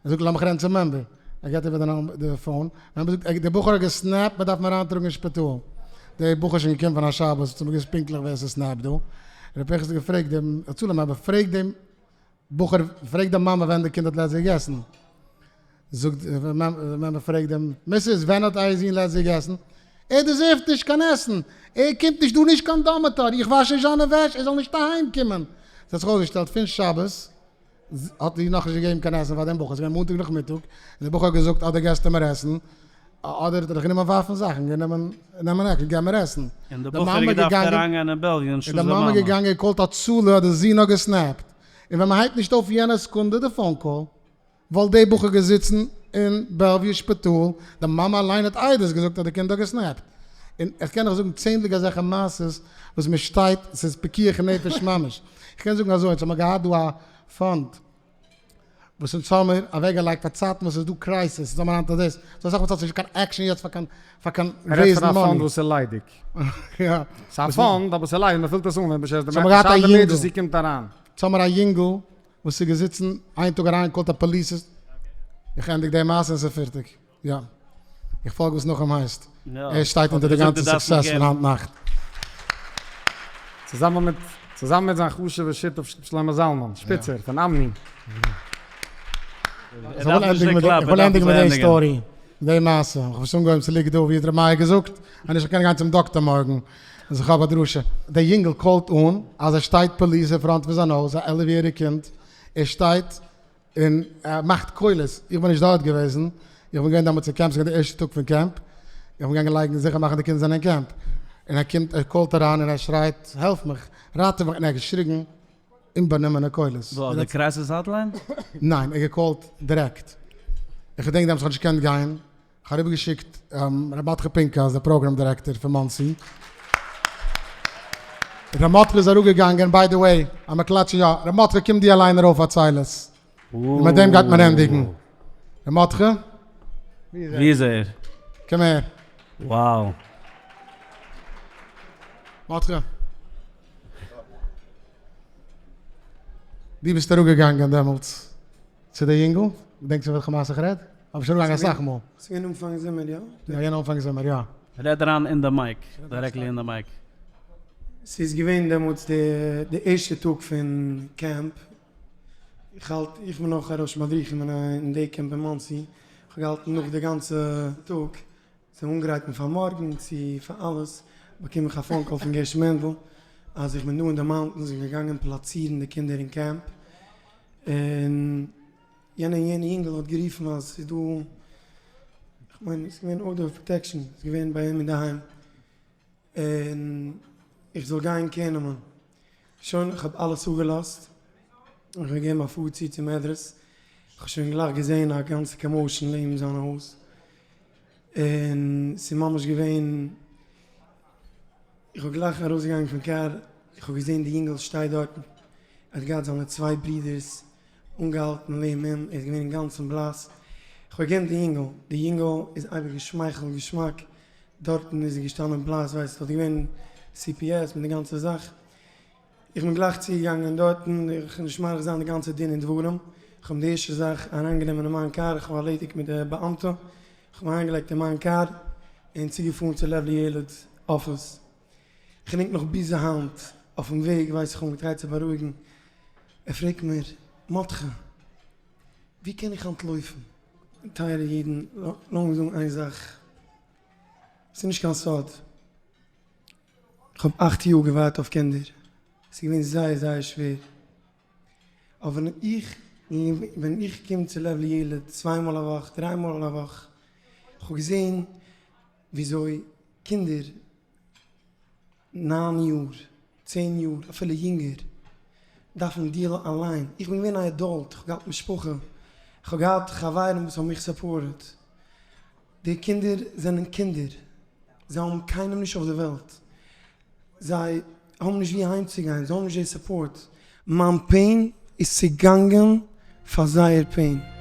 ער זאגט לאמיך רעדן צום member, ער געבט איבער די phone, member זאגט דער בחור האט גע snap ט מען דארף אים אריינטראגן אין שפיטאל, דער בחור איז שוין געקומען פון א שבת, האט נישט געוואוסט פונקטליך ווער ס' snap ט דא, ר' פנחס האט געפרעגט דעם הצלה member, פרעג דעם בחור, פרעג די מאמע ווען די קינד האט לעצט געגעסן. זאגט מען פרעגט דעם missus ווען האט אייער זון לעצט געגעסן? ער deserve ט נישט קיין עסן, ער קומט נישט דא נישט קיין dormitory, איך וואש נישט זיינע וועש, ער זאל נישט אהיים קומען. ס'האט זיך אויסגעשטעלט פון שבת האט זי נאכנישט געגעבן קיין עסן פאר דעם בחור, ס'איז געווען מאנטאג נאכמיטאג, און דער בחור האט געזאגט אדער געסטו מיר עסן, אדער האט ער זיך גענומען ווארפן זאכן, גענומען נעמען עקל, געב מיר עסן. און דער בחור האט געדארפט אריינגיין אין בעלוויו אנשטאט די מאמע. און די מאמע געגאנגען גע call ט הצלה אז די זון האט גע snap ט, און ווען מ'הייבט נישט אויף יענע סעקונדע די phone call, וואלט די בחור געזיצן אין בעלוויו שפיטאל, די מאמע אליין האט עדות געזאגט אז די קינד האט גע snap ט, און איך קען נאך זאגן צענדליגע אזעלכע מעשות וואס מען שטייט, ס'איז פיקוח נפש ממש, איך קען זאגן אזוי, אונז האמיר געהאט דא א fund וואס אונז האמיר אוועק געלייגט פאר צייטן וואס ס'איז דא crisis, אונז האמיר היינט דאס, ס'איז אסאך מאל ס'האט נישט קיין action יעצט פאר קיין פאר קיין ער רעדט raise פון ן א fund money. וואס איז ליידיג. יא. ס'איז א fund אבער ס'איז ליידיג, מ'פילט עס אן ווען בשעת סאו האמיר געהאט א די יונגל. emergency קומט אריין. סאו האמיר א יונגל וואס איז געזיצן איין טאג אריין call ט א פאליס איז איך ענדיג די מעשה און ס'איז פערטיג יא איך פאלג וואס נחום הייסט ער שטייט אונטער די גאנצע success פון היינט נאכט. צוזאמען מיט צוזאמען מיט זיין חשוב'ע שותף שלמה זלמן שפיצער פון אמני. איך וויל ענדיגן מיט איך וויל ענדיגן מיט די story די מעשה איך האב עס אנגעהויבן ס'ליגט דא ווי האט ר' מאיר געזאגט אז נישט איך קען גיין צום דאקטער מארגן אז איך האב א דרשה. דער יונגל call ט אן אז ער שטייט פאליס אין front פון זיין הויז, א 11 יעריג קינד, ער שטייט און ער מאכט קולות, איך בין נישט דארט געוועזן, איך בין געווען דעמאלטס אין קעמפ, ס'איז געווען די ערשטע טאג פון קעמפ, איך בין געגאנגען לייגן זיכער מאכן די קינדער זענען אין קעמפ, און ער קומט ער call ט אריין און ער שרייט העלף מיך, ראטעוו מיך, און ער האט געשריגן אומבאנומענע קולות. וואו? אויף די crisis hotline? ניין, ער האט גע call ט דירעקט, איך געדענק דעמאלטס איך האב נישט געקענט גיין, כ'האב אריבערגעשיקט ר' מרדכי פינקאס דער program director פון מאנסי. ר' מרדכי איז אראפגעגאנגען, by the way, אז מען קלאטשט יא, ר' מרדכי קום דו אליין ארויף פארצייל עס. און מיט דעם גייט מען ענדיגן. ר' מרדכי? ווי איז ער? קום אהער. Wow. מרדכי. דו ביסט אראפגעגאנגען דעמאלטס צו די יונגל? געדענקסט פון וועלכע מעשה איך רעד? אבער שוין אראפגעגאנגען אסאך מאל. ס'איז געווען אנפאנג זומער, יא? יא, יענע אנפאנג זומער, יא. רעד אריין אין די mic, directly אין די mic. ס'איז געווען דעמאלטס די די ערשטע טאג פון קעמפ, איך האלט, איך בין נאך א ראש מדריכים אין די קעמפ אין מאנסי, איך האב געהאלטן נאך די גאנצע טאג צו אנגרייטן פאר מארגן צו פאר אלעס, באקום איך א phone call פון גערשי מענדל אז איך בין דא אין די mountains און געגאנגען פלאצירן די קינדער אין קעמפ, און. יענע יענע יונגעל האט גערופן אז ס'איז דא, כ'מיין ס'איז געווען ארדער אוו פראטעקשאן, ס'איז געווען ביי אים אינדערהיים, און איך זאל גיין קעיר נעמען. שוין, איך האב אלעס אפגעלאזט, און כ'האב געגעבן א פאר צו צום עדרעס, כ'האב שוין גלייך געזען א גאנצע קאמאושען לעבן זיין הויז, און ס'איז ממש געווען, איך האב גלייך ארויסגעגאנגען פון קאר, איך האב געזען די יונגעל שטייט דארטן, ער האט געהאט זיינע צוויי ברודערס אנגעהאלטן לעבן אים, ער איז געווען אינגאנצן בלאס, איך האב געקענט די יונגעל, די יונגעל איז אייביג געשמייכלט געשמאק, דארטן איז ער געשטאנען בלאס, ווייסט דארט איז געווען סי פי עס מיט די גאנצע זאך, איך בין גלייך צוגעגאנגען דארטן, איך וועל נישט מאריך זיין די גאנצע דין ודברים, איך האב די ערשטע זאך אריינגענומען אין מיין קאר, איך האב ארלעדיגט מיט די באאמטע, איך האב אים אריינגעלייגט אין מיין קאר און צוגעפארן צו לב לילד אפיס, איך געדענק נאך ביז היינט, אויפן וועג ווייס איך האב אים געטרייט צו בארואיגן, ער פרעגט מיר, מרדכי, ווי קען איך אנטלויפן? טייערע אידן, לאמיר זאגן איין זאך, ס'איז נישט קיין סוד, איך האב אכט יאר געווארט אויף קינדער, ס'איז געווען זייער זייער שווער, אבער ווען איך ווען איך קום צו לב לילד צוויי מאל א וואך, דריי מאל א וואך, איך האב געזען וויאזוי קינדער ניין יאר, צען יאר, אפילו יונגער, דארפן דיעלן אליין. איך בין געווען א עדאלט, איך האב געהאט משפחה, איך האב געהאט חברים וואס האבן מיך סופארטעד. די קינדער זענען קינדער, זיי האבן קיינעם נישט אויף די וועלט, זיי האבן נישט וואו אהיימצוגיין, זיי האבן נישט די סופארט. מיין פעין איז צוגאנגען פאר זייער פעין.